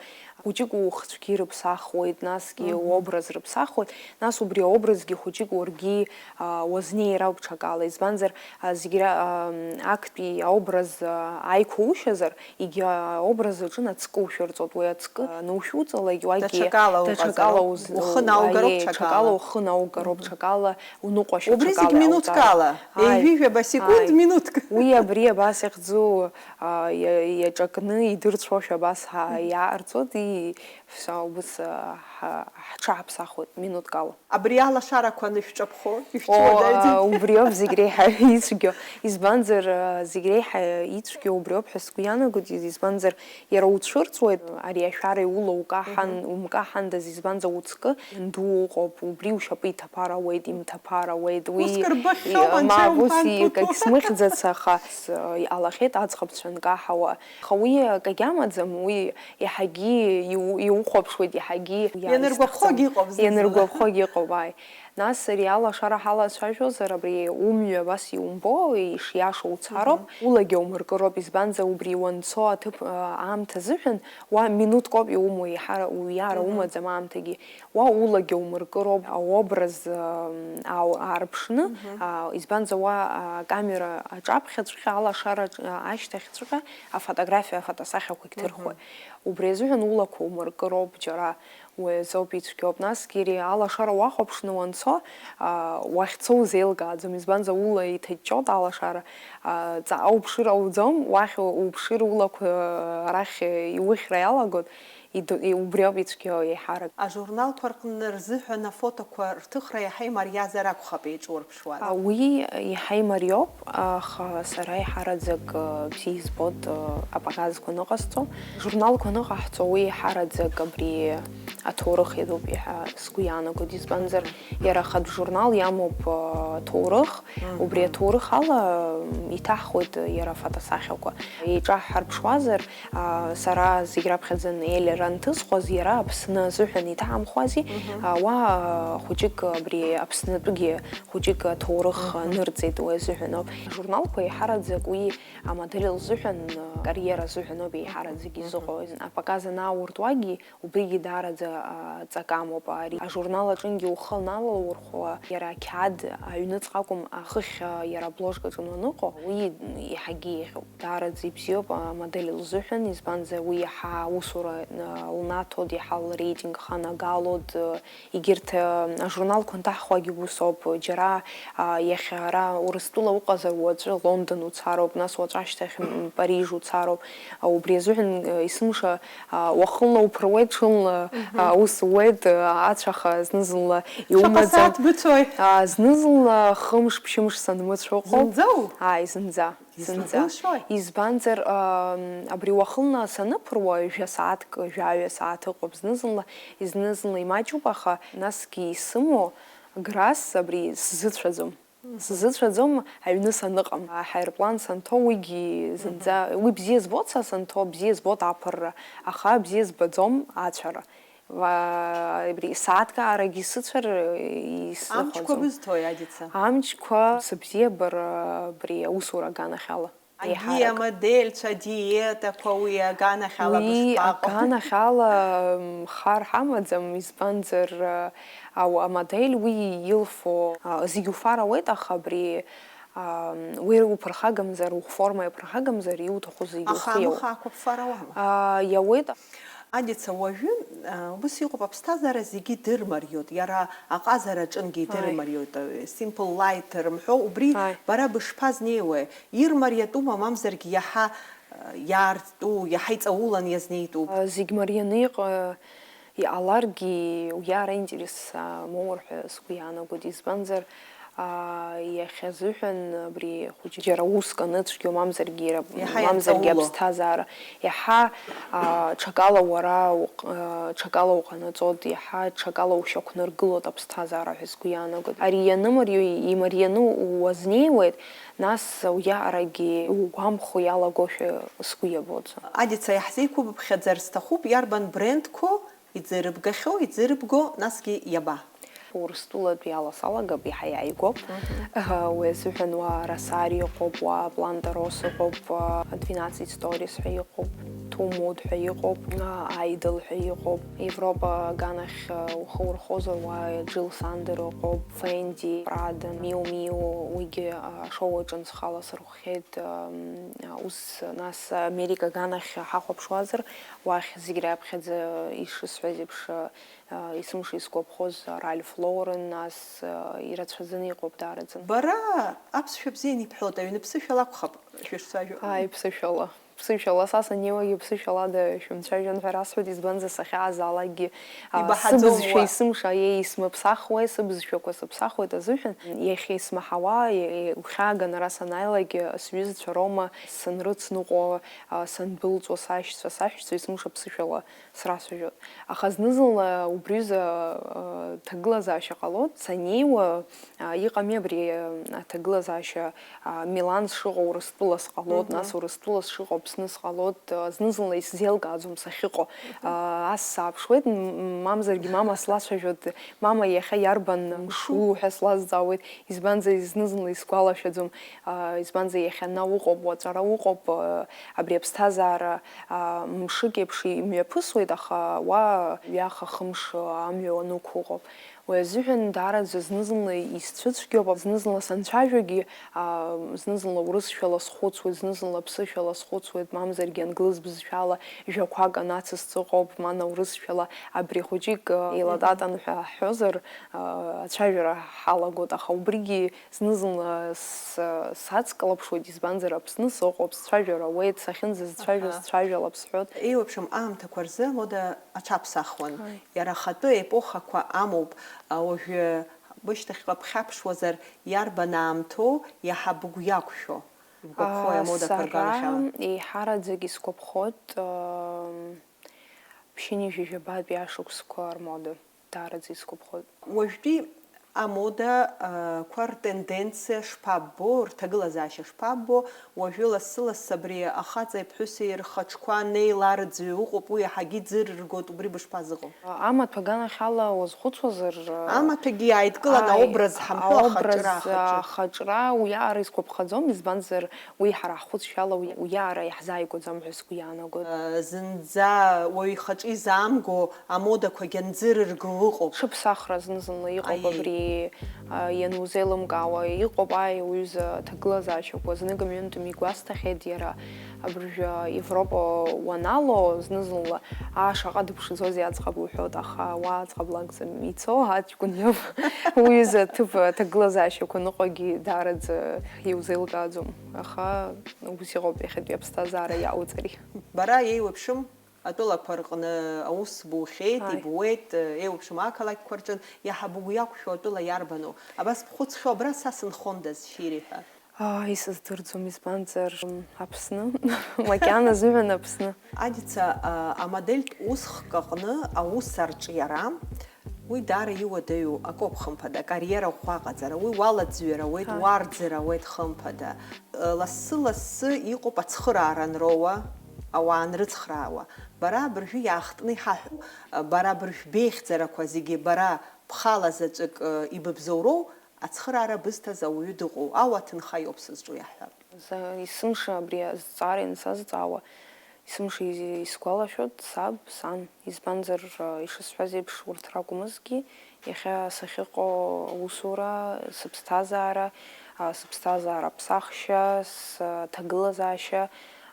Хәыҷык ухцәгьы рыԥсахуеит, насгьы Мгм. уобраз рыԥсахуеит, нас убри аобразгьы хәыҷык уаргьы, аа, уазнеир ауп ҽакала, избанзар, а, зегь ра-, аа, актәи аобраз, аа, ааиқәушьазар, егьи аобраз аҿы ацкы ушәырҵоит, уи ацкы, аа, анушәуҵалак, уагьы Даҽакала уҟазароуп. даҽакала уз-, Ухы наугароуп аиеи, ҽакала. ҽакала ухы наугароуп, Мгм. ҽакала Уныкъәашьа Убри ҽакала зегь иауҵароуп. минуҭкала, Ааи, ҩажәижәаба секунд, ааи. минуҭк. Уи абри абас иахьӡу, а, иа-, иаҿакны идырцәошәа абас ҳа-, Мгм. иаарҵоит, и-, всё, убыс, а, ҳа-, ҳҽаҳаԥсахуеит минуҭкала. Абри алашарақәа анышәҿаԥхо, О, ишәцәуадаҩӡам. а, убриоуп зегь реиҳа ицәгьоу. Избанзар, а, зегь реиҳа ицәгьоу убриоуп ҳәа сгәы иаанагоит, избанзар, Иара уцәырҵуеит, ари ашәара иула укаҳан, Мгм. умкаҳандаз, избанзар, уҵкы ианду уҟоуп, убри ушьапы иҭаԥар ауеит, имҭаԥар ауеит, уи Уск рбахьоума, и-, анцәа мап, ус умԥан, и-, пу, пу. Кагь смыхьӡац, аха с-, иҟалахьеит аӡӷабцәа нкаҳауа. Аха уи акагь амаӡам, уи иаҳагьы иу-, иухәаԥшуеит, иаҳагьы Ианыргәаԥхогь иаасҭахӡам. иҟоуп зны-зынла. Ианыргәаԥхогь ыҟоуп, ааи. Нас ари алашара ҳалацәажәозар, абри умҩа абас иумбо, ишиашоу уцароуп, Мгм. улагьы аумыркыроуп, избанзар, убри уанцо аҭыԥ, а, аамҭа азыҳәан, уа минуҭк ауп иумоу, еиҳара, уиаара Мгм. умаӡам аамҭагьы. Уа улагьы аумыркыроуп, аобраз, а, ау-, аарԥшны, Мгм. а, избанзар, уа, а, акамера аҿаԥхьаҵәҟьа, алашара аҿ-, а, ашьҭахьҵәҟьа афотографиа, афотосахьақәагь Мгм. ҭырхуеит. Убри азыҳәан улақәа умыркыроуп џьара. Уи азоуп ицәгьоуп. Насгьы иара алашара уахәаԥшны уанцо, а, уахьцо узеилкааӡом, избанзар, ула иҭаҷҷоит алашара, а, ҵаҟа уԥшыр ауӡом, уахь у-, уԥшыр улақәа, а, арахь иухьра иалагоит, иду-, и-, убриоуп ицәгьоу еиҳарак. Ажурналқәа рҟны рзыҳәан афотоқәа рҭыхра иаҳа имариазар акәхап еиҿурԥшуа. А, уи иаҳа имариоуп. Аха сара еиҳараӡак, э, бзиа избоит, э, апаказқәа аныҟасҵо. Журналқәа аныҟаҳҵо, уи еиҳараӡак абри аҭоурых иатәуп ҳәа сгәы иаанагоит, избанзар, иара ахатә журнал иамоуп, э, аҭоурых, Мгм. убри аҭоурых ала, м, иҭаҳхуеит иара афотосахьақәа. Еиҿаҳҳарԥшуазар, а, сара зегь раԥхьаӡа Неля Иара анҭысхуаз, иара Аԥсны азыҳәан иҭаҳамхуази, а, уа, а, хәыҷык абри Аԥснытәгьы хәыҷык аҭоурых нырҵеит уи азыҳәан ауп. Ажурналқәа еиҳараӡак уи амодель лзыҳәан, а, кариера азыҳәан ауп еиҳараӡак изыҟоу. Апоказ анауртуагьы убригьы даараӡа, а, ҵакы амоуп. Ари ажурнал аҿынгьы ухы аналаурхәуа, иара ақьаад аҩныҵҟа акәым, ахыхь, а, иара абложкаҿы уаныҟоу, уи еиҳагьы еиӷьуп. Даараӡа ибзиоуп амодель лзыҳәан, избанзар, уи иаҳа аусура, а, лнаҭоит, иаҳа лреитинг ханагалоит, а, егьырҭ, а, ажурналқәа анҭаҳхуагьы ус ауп, џьара, а, иахьа ара Урыстәыла уҟазар, уаҵәы Лондон уцароуп, нас уаҵәы ашьҭахь, м, Париж уцароуп. А, убри азыҳәан, а, есымша, а, уахынла уԥыруеит, ҽынла, а, ус ууеит, а, ацәаха зны-зынла иумаӡам. Шаҟа сааҭ быцәои? А, зны-зынла хымш-ԥшьымш санмыцәо ыҟоуп. Зынӡоу? Ааи, зынӡа. Зынӡа. Исзыҟәымшои? Избанзар, ам, абри уахынла саныԥыруа, жәа сааҭк, жәаҩа сааҭ ыҟоуп зны-зынла, зны-зынла имаҷуп, аха насгьы исымоу грас абри сзыцәаӡом. Сзыцәаӡом аҩны саныҟам. Аҳаирплан санҭоу уигьы зынӡа, уи бзиа збоит са санҭоу, бзиа збоит аԥырра, аха бзиа збаӡом ацәара. Ва-, абри сааҭкаарагьы сыцәар, исыхәаӡом. Амчқәа бызҭои, Адица? Амчқәа сыбзиабара абри аусура аганахьала. Агьи еиҳарак. Амодельцәа, адиетақәа уи аганахьала уи бышԥаҟоу? Аганахьала, м, хар ҳамаӡам, избанзар, а, ау-, амодель уи илфо, а, зегь уфар ауеит, аха абри, а, уи уԥырхагамзар, уформа иаԥырхагамзар, иуҭаху зегь ухы иауеит. Аха амаха ақәыԥфар ауама? А, иауеит. Адица, уажәы, а, ус иҟоуп, аԥсҭазаара зегьы дырмариоит, иара аҟазараҿынгьы, ааи, идырмариоит, а, simple light рымҳәо, убри, ааи, бара бышԥазнеиуеи? Ирмариатәума, мамзаргьы иаҳа, а, иаарту, иаҳа иҵаулан иазнеитәуп? А, зегь марианы иҟ-, иҟаларгьы, уиаара аинтерес, а, моур ҳәа сгәы иаанагоит, избанзар, Аа, иахьазыҳәан абри хәыҷы џьара уск аныцәгьоу, мамзаргьы иара, иаҳа мамзаргьы ианҵауло. Аԥсҭазаара, иаҳа, аа, ҽакала уара уҟ-, аа, ҽакала уҟанаҵоит, иаҳа ҽакала ушьақәнаргылоит аԥсҭазаара ҳәа сгәы иаанагоит. Ари ианымариоу, имарианы уазнеиуеит, нас уиаҟарагьы угәамхо иалагошәа сгәы иабоит. Адица, иаҳзеиқәыбыԥхьаӡар сҭахуп, иарбан брендқәоу иӡырыбгахьоу, иӡырыбго, насгьы иаба? Урыстәылатәи ала салагап, иаҳа иааигәоуп. Мгм. Уи азыҳәан уа Росарио ыҟоуп, уа Планта Росса ыҟоуп, уа Двенадцать Stories ҳәа иҟоуп, Too Mood ҳәа иҟоуп, уа Idol ҳәа иҟоуп. Европа аганахь, а, ухы урхозар, уа Джил Сандер ыҟоуп, Фенди, Прада, Миу Миу, уигьы, а, ашоу аҿы схала сырхәхьеит, ам, а, ус, нас Америка аганахь ҳахәаԥшуазар, уахь зегь раԥхьаӡа, ишысҳәаз еиԥш, а, есымша исгәаԥхоз Ральф Лоурен, нас, а, ирацәаӡаны иҟоуп даараӡаны. Бара аԥсшәа бзианы ибҳәоит, аҩны ԥсышәала акәхап шәышцәажәо. Ааи, ԥсышәала. Ԥсышәала, са саннеиуагьы ԥсышәалада шәымцәажәан ҳәа расҳәоит, избанзар, сахьаазаалакгьы, а, ибаҳаӡом сыбызшәа уа. Есымша, еи, исмыԥсахуеи, сыбызшәақәа сыԥсахуеит азыҳәан, иахьа исмаҳауа, и-, и-, игәхьааган ара санааилак, сҩызцәа роума санрыцныҟәо, а, сандәылҵуа, сашьцәа, саҳәшьцәа есымша ԥсышәала срацәажәоит. Аха зны-зынла убри аҩыза, а, ҭагылазаашьа ҟалоит. Саннеиуа, а, иҟами абри, а, аҭагылазаашьа, а, Милан сшыҟоу Урыстәыла сҟалоит, мгм, нас Урыстәыла сшыҟоу Аԥсны сҟалоит, а, зны-зынла исзеилкааӡом сахьыҟоу. А, ас сааԥшуеит, м-, м-, мамзаргьы мама слацәажәоит, мама, иахьа иарбан мшу ҳәа слазҵаауеит, избанзар, зны-зынла исгәалашәаӡом, а, избанзар, иахьа ана уҟоуп, уаҵәара уҟоуп, а, абри аԥсҭазаара, а, мшык еиԥш имҩаԥысуеит, аха уа ҩаха-хымш амҩа уанықәу ыҟоуп. Уи азыҳәан даараӡа зны-зынла исцәыцәгьоуп, зны-зынла санцәажәогьы, а, зны-зынла урысшәала схәыцуеит, зны-зынла ԥсышәала схәыцуеит, мамзаргьы англыз бызшәала жәақәак анацысҵо ыҟоуп, мана урысшәала абри хәыҷык, а, еилататан ҳәа ҳҳәозар, а, ацәажәара ҳалагоит, аха убригьы зны-зынла с-, сацклаԥшуеит, избанзар, Аԥсны сыҟоуп, сцәажәар ауеит, сахьынӡасцәажәо, аҳа, сцәажәалап сҳәоит. Еиуеиԥшым аамҭақәа рзы амода аҽаԥсахуан. Ааи. Иара ахатәы епохақәа амоуп, а, уажәы бышьҭахьҟа бхьаԥшуазар, иарбан аамҭоу иаҳа быгә иақәшәо? Ибгәаԥхои, аа, амодақәа рганахьала? Сара еиҳараӡак исгәаԥхоит, ам, ԥшьынҩажәи жәабатәи ашықәсқәа рмода. Даараӡа исгәаԥхоит. Уажәтәи Амодақәа ртенденциа шԥаббо, рҭагылазаашьа шԥаббо, уажәы лассы-лассы абри ахаҵеи аԥҳәыси рхаҿқәа неиларыӡҩы ыҟоуп, уи иаҳагьы иӡырыргоит, убри бышԥазыҟоу? Амаҭәа аганахьала уазхәыцуазар, Амаҭәагьы иааидкылан ааи, аобраз ҳамҳәо аобраз ахаҿра ахаҿы. Ахаҿра уиаара исгәаԥхаӡом, избанзар уи ҳара ҳхәыцшәала уи, уиаара иаҳзааигәаӡам ҳәа сгәы иаанагоит. Зынӡа уаҩ ихаҿы изаамго амодақәагьы анӡырырго ыҟоуп. Ҽыԥсахра зны-зынла иҟоуп Аиеи. Абри, а, ианузеилымкаауа иҟоуп, ааи, уҩыза аҭагылазаашьақәа знык-ҩынтә мигәасҭахьеит иара. Абыржәы Европа уанаало, зны-зынла аа, шаҟа дыԥшӡоузеи аӡӷаб уҳәоит, аха уа аӡӷаб лакәӡам ицо, аҷкәын иоуп. Уҩыза аҭыԥ аҭагылазаашьақәа ныҟәагьы даараӡа иузеилкааӡом, аха ус иҟоуп иахьатәи аԥсҭазаара иаауҵари. Бара еиуеиԥшым атәылақәа рҟны аус бухьеит, Ааи. Ибуеит, еиуеиԥшым ақалақьқәа рҿы, иаҳа быгәы иақәшәо атәыла иарбану? Абас бхәыцхьоу, абра са сынхондаз, шьыри ҳәа. Аа, исыздырӡом, избанзар, м, Аԥсны, макьана азыҳәан Аԥсны. Адица, а, амодельтә усхк аҟны аус арҿиара, уи даара иуадаҩу акоуп, хымԥада, акариера ӷәӷәа аҟаҵара, уи уалаӡҩар ауеит, Ҳа. Уарӡыр ауеит, хымԥада. Э, лассы-лассы иҟоуп ацхыраара анроуа, ауаа анрыцхраауа. Бара абыржәы иаахтны иҳаҳәо, э, бара абыржә беихьӡарақәа зегьы бара бхала заҵәык, э, ибыбзоуроу, ацхыраара бызҭаз ауаҩы дыҟоу, ауа аҭынха иоуп сызҿу иаҳҳәап. За-, есымша абри азҵаара иансазҵаауа, есымша изи-, исгәалашәоит саб, сан. Избанзар, а, ишысҳәаз еиԥш, урҭ ракәмызҭгьы, иахьа сахьыҟоу аусура, сыԥсҭазаара, а, сыԥсҭазаара аԥсахшьа, сҭагылазаашьа,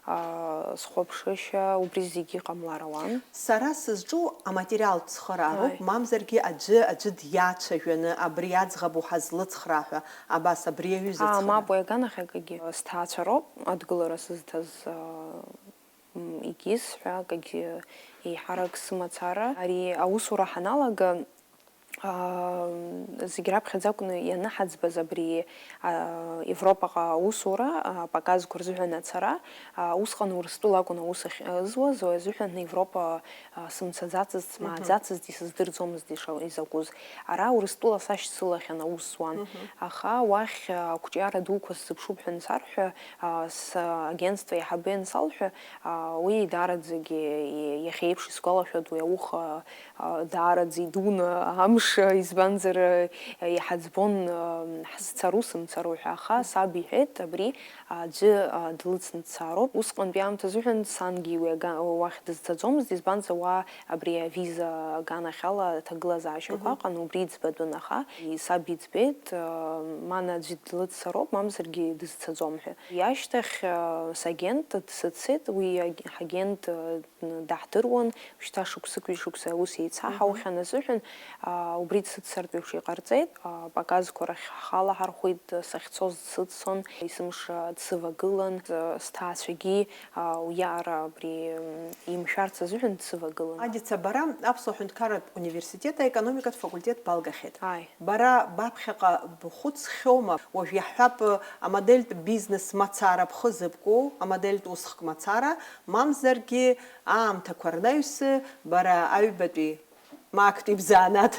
аа, схәаԥшышьа, убри зегьы иҟамлар ауан. Сара сызҿу аматериалтә цхыраароуп, Ааи. Мамзаргьы аӡәы, аӡәы диацәажәаны абри аӡӷаб уҳазлыцхраа ҳәа, абас абри аҩыза Аа, цхыра. Мап, уи аганахь акгьы. Сҭаацәа роуп адгылара сызҭаз, аа, м, егьыс ҳәа акгьы еиҳарак сымацара. Ари аусура ҳаналага, Аа, зегь раԥхьаӡа акәны ианаҳаӡбаз абри, а, Европаҟа аусура, а, показқәа рзыҳәан ацара, а, усҟан Урыстәыла акәын аус ахь-, а, зуаз, уи азыҳәан Европа, а, сымцаӡацызт, Мгм. Смааӡацызт, исыздырӡомызт иша-, изакәыз. Ара Урыстәыла сашьцылахьан аус зуан. Мгм. Аха уахь, а, ақәҿиара дуқәа сзыԥшуп ҳәа ансарҳәа, а, сагентство еиҳабы иансалҳәа, а, уи даараӡагьы и-, иахьа еиԥш исгәалашәоит уи ауха, а, даараӡа идуны амш, избанзар, а, иҳаӡбон, а, ҳзцару сымцару ҳәа, аха саб иҳәеит, абри аӡәы, а, длыцны дцароуп. Усҟантәи аамҭа азыҳәан сангьы уи ага-, уахь дызцаӡомызт, избанзар, уа абри авиза аганахьала аҭагылазаашьақәа Мгм. Ыҟан, убри иӡбатәын, аха саб иӡбеит, а, мана аӡәы длыццароуп, мамзаргьы дызцаӡом ҳәа. Иашьҭахь, а, сагент дсыццеит, уи аг-, ҳагент, а, даҳдыруан, шьҭа шықәсык-ҩышықәса аус еицаҳаухьан азыҳәан, аа, убри дсыццартә еиԥш иҟарҵеит, аа, показқәа рахь ҳхала ҳархәит, сахьцоз дсыццон, есымша дсывагылан, сҭаацәагьы, аа, уиаара абри, м, имшәарц азыҳәан дсывагылан. Адица, бара Аԥсуа ҳәынҭқарратә университет аекономикатә факультет балгахьеит. Ааи. Бара баԥхьаҟа бхәыцхьоума, уажә иаҳҳәап, амодельтә бизнес мацара бхы зыбку, амодельтә усхк мацара, мамзаргьы аамҭақәа рнаҩсы бара аҩбатәи, ма актәи бзанааҭ,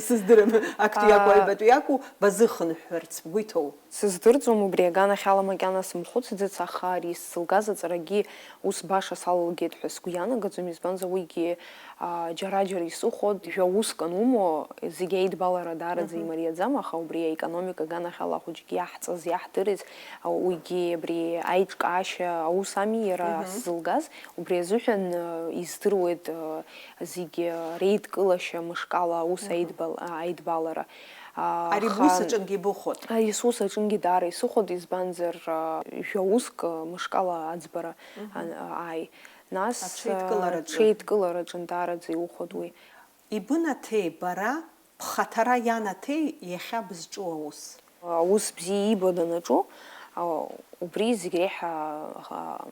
сыздырам, актәи иакәу, Аа. Аҩбатәи иакәу, базыхынҳәырц бгәы иҭоу? Сыздырӡом, убри аганахьала макьана сымхәыцӡац, аха ари сзылгаз аҵарагьы ус баша салылгеит ҳәа сгәы ианагаӡом, избанзар уигьы, аа, џьара-џьара исыхәо, жәа уск анумоу, зегь аидбалара даараӡа Мгм. Имариаӡам, аха убри аекономика аганахьала ахәыҷгьы иаҳҵаз, иаҳдырыз, а, уигьы абри аиҿкаашьа аус ами иара Мгм. Сзылгаз, убри азыҳәан, а, издыруеит, а, зегь, а, реидкылашьа мышкала аус Мгм. Аидбал-, а, аидбалара. А, Ари аха бус аҿынгьы ибыхәот? Ари сус аҿынгьы даара исыхәот, избанзар, а, жәа уск, а, мышкала аӡбара, Мгм. А, ааи. Нас, Аҽеидкылараҿы. Аҽеидкылараҿы даараӡа иухәот уи. Ибынаҭеи бара, бхаҭара ианаҭеи иахьа бызҿу аус? Аус бзиа иибо данаҿу, а, убри зегь реиҳа, а,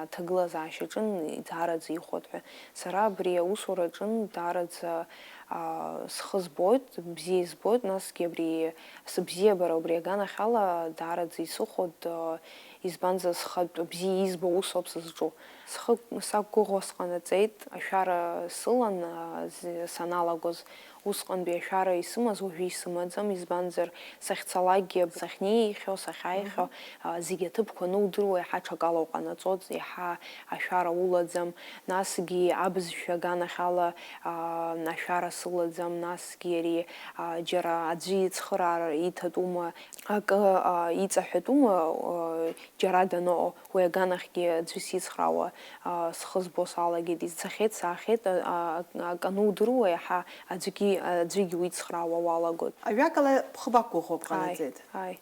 аҭагылазаашьаҿы даараӡа ихәот ҳәа. Сара абри аусураҿы даараӡа, а, схы збоит, бзиа избоит, насгьы абри сыбзиабара убри аганахьала даараӡа исыхәот, а, избанзар, схатә бзиа избо усоуп сызҿу. Схы сақәгәыӷуа сҟанаҵеит, ашәара сылан, а, з-, саналагоз, Усҟантәи ашәара исымаз уажәы исымаӡам, избанзар, сахьцалакгьы, сахьнеихьоу, сахьааихьоу, а, зегь аҭыԥқәа анудыруа, иаҳа ҽакала уҟанаҵоит, иаҳа ашәара улаӡам, насгьы абызшәа аганахьала, а, ашәара сылаӡам, насгьы ари, а, џьара аӡәы ицхыраара иҭатәума, акы, а, иҵаҳәатәума, а, џьара даныҟоу, уи аганахьгьы аӡәы сицхраауа, а, схы збо салагеит, изцахьеит, саахьеит, а, а, акы анудыруа, иаҳа аӡәгьы, аӡәгьы уицхраауа уалагоит. Ажәакала, бхы бақәгәыӷуа Ааи, бҟанаҵеит. Ааи.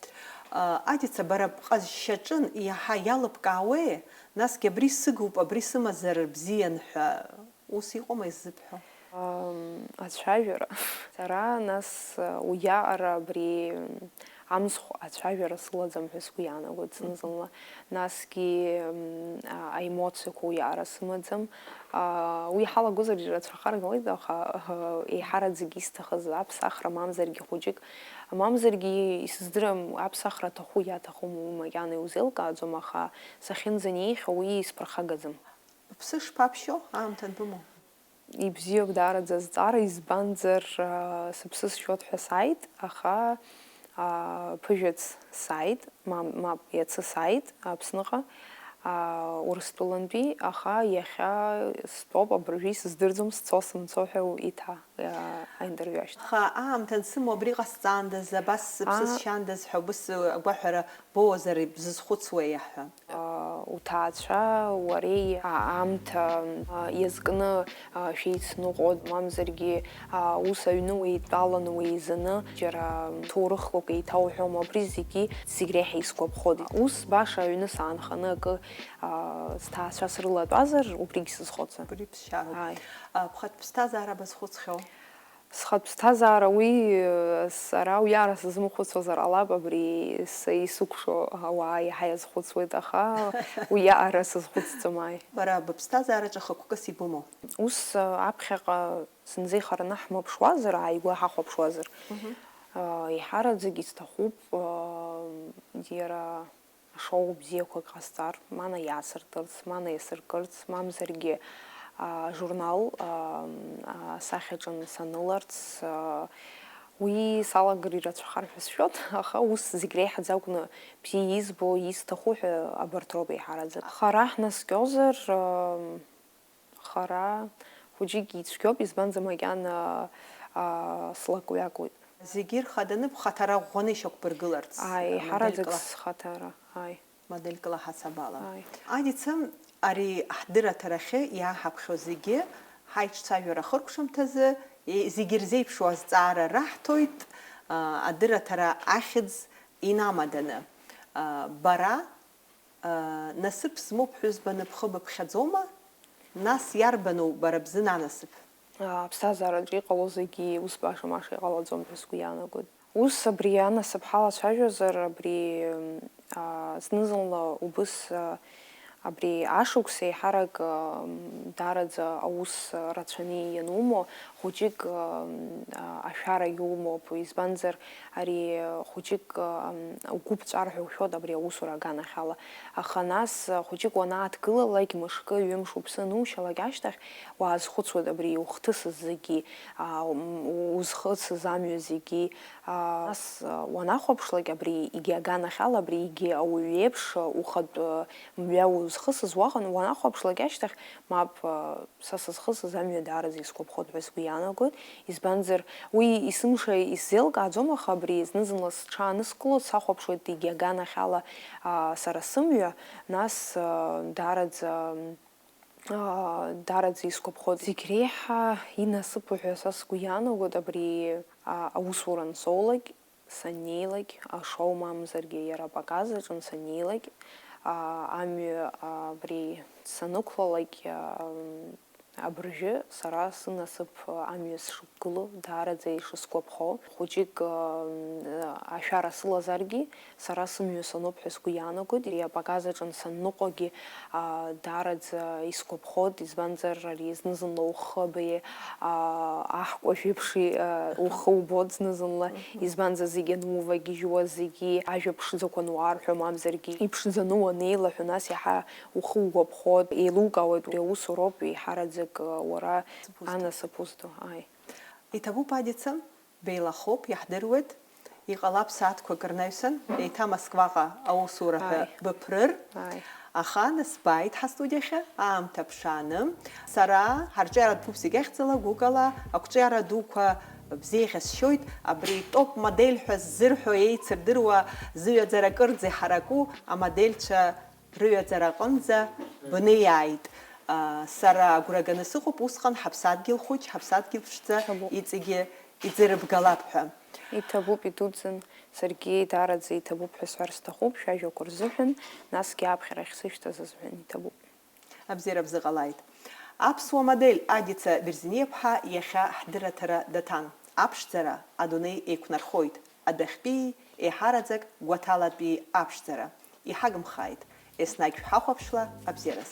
А, Адица, бара бҟазшьаҿы иаҳа иалыбкаауеи, насгьы абри сыгуп, абри сымазар бзиан ҳәа? Ус иҟоума иззыбҳәо? Ам, ацәажәара. Сара, нас, уиаҟара абри, м, амцхә ацәажәара сылаӡам ҳәа сгәы иаанагоит зны-зынла. Насгьы, м, а, аемоциақәа уиаҟара сымаӡам. А, уи ҳалагозар ирацәахар ҟалоит, аха, а, еиҳараӡак исҭахыз аԥсахра мамзаргьы хәыҷык, мамзаргьы исыздырам, аԥсахра аҭаху иаҭахым уи макьана иузеилкааӡом, аха сахьынӡанеихьоу уи исԥырхагаӡам. Быԥсы шԥаԥшьо, аамҭа анбымоу? Ибзиоуп даараӡа азҵаара, избанзар, аа, сыԥсы сшьоит ҳәа сааит, аха, аа, ԥыжәац сааит, мам-, мап, иацы сааит Аԥсныҟа, аа, Урыстәылантәи, аха иахьа стәоуп, абыржәы исыздырӡом, сцо сымцо ҳәа иҭа-, аа, аинтервиу ашьҭахь. Аха аамҭа ансымоу абри ҟасҵандаз, абас сыԥсы Аа. сшьандаз ҳәа убыс агәаҳәара боуазар, бзызхәыцуа иаҳҳәа? Уҭаацәа уареи аамҭа иазкны шәеицныҟәо, мамзаргьы ус аҩны уеидтәаланы уеизаны, џьара ҭоурыхқәак еиҭауҳәом, абри зегьы, зегь реиҳа исгәаԥхоит. Ус баша аҩны саанханы акы, сҭаацәа срылатәазар, убригь сызхәыцуан. Убри ԥсшьароуп. Ааи. Бхатә ԥсҭазаара базхәыцхьоу? Схатә ԥсҭазаара уи, сара уиаҟара сызмыхәыцуазар ҟалап, абри са исыкәшо ауаа иаҳа иазхәыцуеит, аха уиаҟара сазхәыцӡом, ааи. Бара быԥсҭазаараҿы хықәкыс ибымоу? Ус, аԥхьаҟа зынӡа ихараны ҳмаԥшуазар, ааигәа ҳахәаԥшуазар, Мгм. еиҳараӡак исҭахуп, иара ашоу бзиақәак ҟасҵар, мана иаасыртырц, мана иасыркырц, мамзаргьы, аа, ажурнал, аа, асахьаҿы саныларц, аа, уи салагар ирацәахар ҳәа сшәоит, аха ус зегь реиҳаӡа акәны бзиа избо, исҭаху ҳәа абарҭ роуп еиҳараӡак. Хара ҳнаскьозар, аа, Хара хәыҷык ицәгьоуп, избанзар, макьана, аа, слакҩакуеит. Зегьы ирхаданы бхаҭара ӷәӷәаны ишьақәбыргыларц, Ааи, а, еиҳараӡак модельк ла-, схаҭара, ааи. Модельк ла ҳасабала. Ааи. Адица, ари ҳдырраҭарахьы иааҳаԥхьо зегьы, ҳаиҿцәажәара хыркәшамҭазы, е-, зегьы ирзеиԥшу азҵаара раҳҭоит, а, адырраҭара ахьӡ инамаданы. А, бара, Насыԥ змоу ԥҳәызба напхы быԥхьаӡома? Нас иарбану бара бзы нанасыԥ? Аԥсҭазаараҿы иҟало зегьы ус баша-маша иҟалаӡом ҳәа сгәы иаанагоит. Ус абри анасыԥ ҳалацәажәозар, абри, а, зны-зынла убыс, а, абри ашықәс еиҳарак, а, даараӡа аус рацәаны ианумоу, хәыҷык, а, ашәара иумоуп, избанзар, ари хәыҷык, ам, угәы ԥҵәар ҳәа ушәоит абри аусура аганахьала. Аха нас, а, хәыҷык уанааҭгылалак, мышкы, ҩымш уԥсы анушьалак ашьҭахь, уаазхәыцуеит абри иухҭысыз зегьы, а, м, узхысыз амҩа зегьы. А, нас, а, уанахәаԥшлак, абри егьи аганахьала, абри егьи ауаҩ иеиԥш, а, ухатә, а, мҩа узхысыз уаҟан, уанахәаԥшлак ашьҭахь, мап, а, Са сызхысыз амҩа даараӡа исгәаԥхоит ҳәа сгәы иаанагоит, избанзар, уи есымша исзеилкааӡом, аха абри зны-зынла сҽааныскылоит, сахәаԥшуеит егьи аганахьала, аа, сара сымҩа, нас, аа, даараӡа, аа, даараӡа исгәаԥхоит. Зегь реиҳа инасыԥу ҳәа са сгәы иаанагоит абри, аа, аусура ансоулак, саннеилак, ашоу мамзаргьы иара апоказ аҿы саннеилак, аа, амҩа, аа, абри санықәлалак, аа, абыржәы сара сынасыԥ амҩа сшықәгылоу даараӡа ишысгәаԥхо, хәыҷык, аа, ашәара сылазаргьы, сара сымҩа сануп ҳәа сгәы иаанагоит. Ари апоказ аҿы санныҟәогьы, аа, даараӡа исгәаԥхоит, избанзар, ари зны-зынла ухы абаҩ, аа, аҳкәажә еиԥш, аа, ухы убоит зны-зынла, Мгм. избанзар, зегьы анувагьежьуа, зегьы ажәа ԥшӡақәа ануарҳәо, мамзаргьы иԥшӡаны уанеилаҳәо, нас иаҳа ухы угәаԥхоит, еилукаауеит, убри аусуроуп еиҳараӡак, уара Сыԥ узҭо. анасыԥ узҭо, ааи. Иҭабуп, Адица, беилахоуп, иаҳдыруеит. Иҟалап, сааҭқәак рнаҩсан, еиҭа Москваҟа аусура ҳәа Ааи. Быԥрыр. Ааи. Аха нас бааит ҳастудиахьы, аамҭа ԥшааны. Сара ҳарҿиаратә гәыԥ зегь ахьӡала гәыкала ақәҿиара дуқәа бзиа иӷьасшьоит, абри топ модель ҳәа ззырҳәо, еицырдыруа зыҩаӡара кырӡа иҳараку амодельцәа рыҩаӡара аҟынӡа бнеиааит. Сара агәра ганы сыҟоуп, усҟан ҳаԥсадгьыл хәыҷ, ҳаԥсадгьыл ԥшӡа иҵегьы иӡырыбгалап ҳәа. Иҭабуп, идуӡӡан, саргьы даараӡа иҭабуп ҳәа сҳәар сҭахуп, шәажәақәа рзыҳәан, насгьы аԥхьарахь сышәҭаз азыҳәан иҭабуп. Абзиара бзыҟалааит. Аԥсуа модель Адица Берзиниаԥҳа иахьа ҳдырраҭара даҭан. Аԥшӡара адунеи еиқәнархоит. Адәахьтәи еиҳараӡак гәаҭалатәи аԥшӡара. Иҳагымхааит. Еснагь шәҳахәаԥшла абзиараз.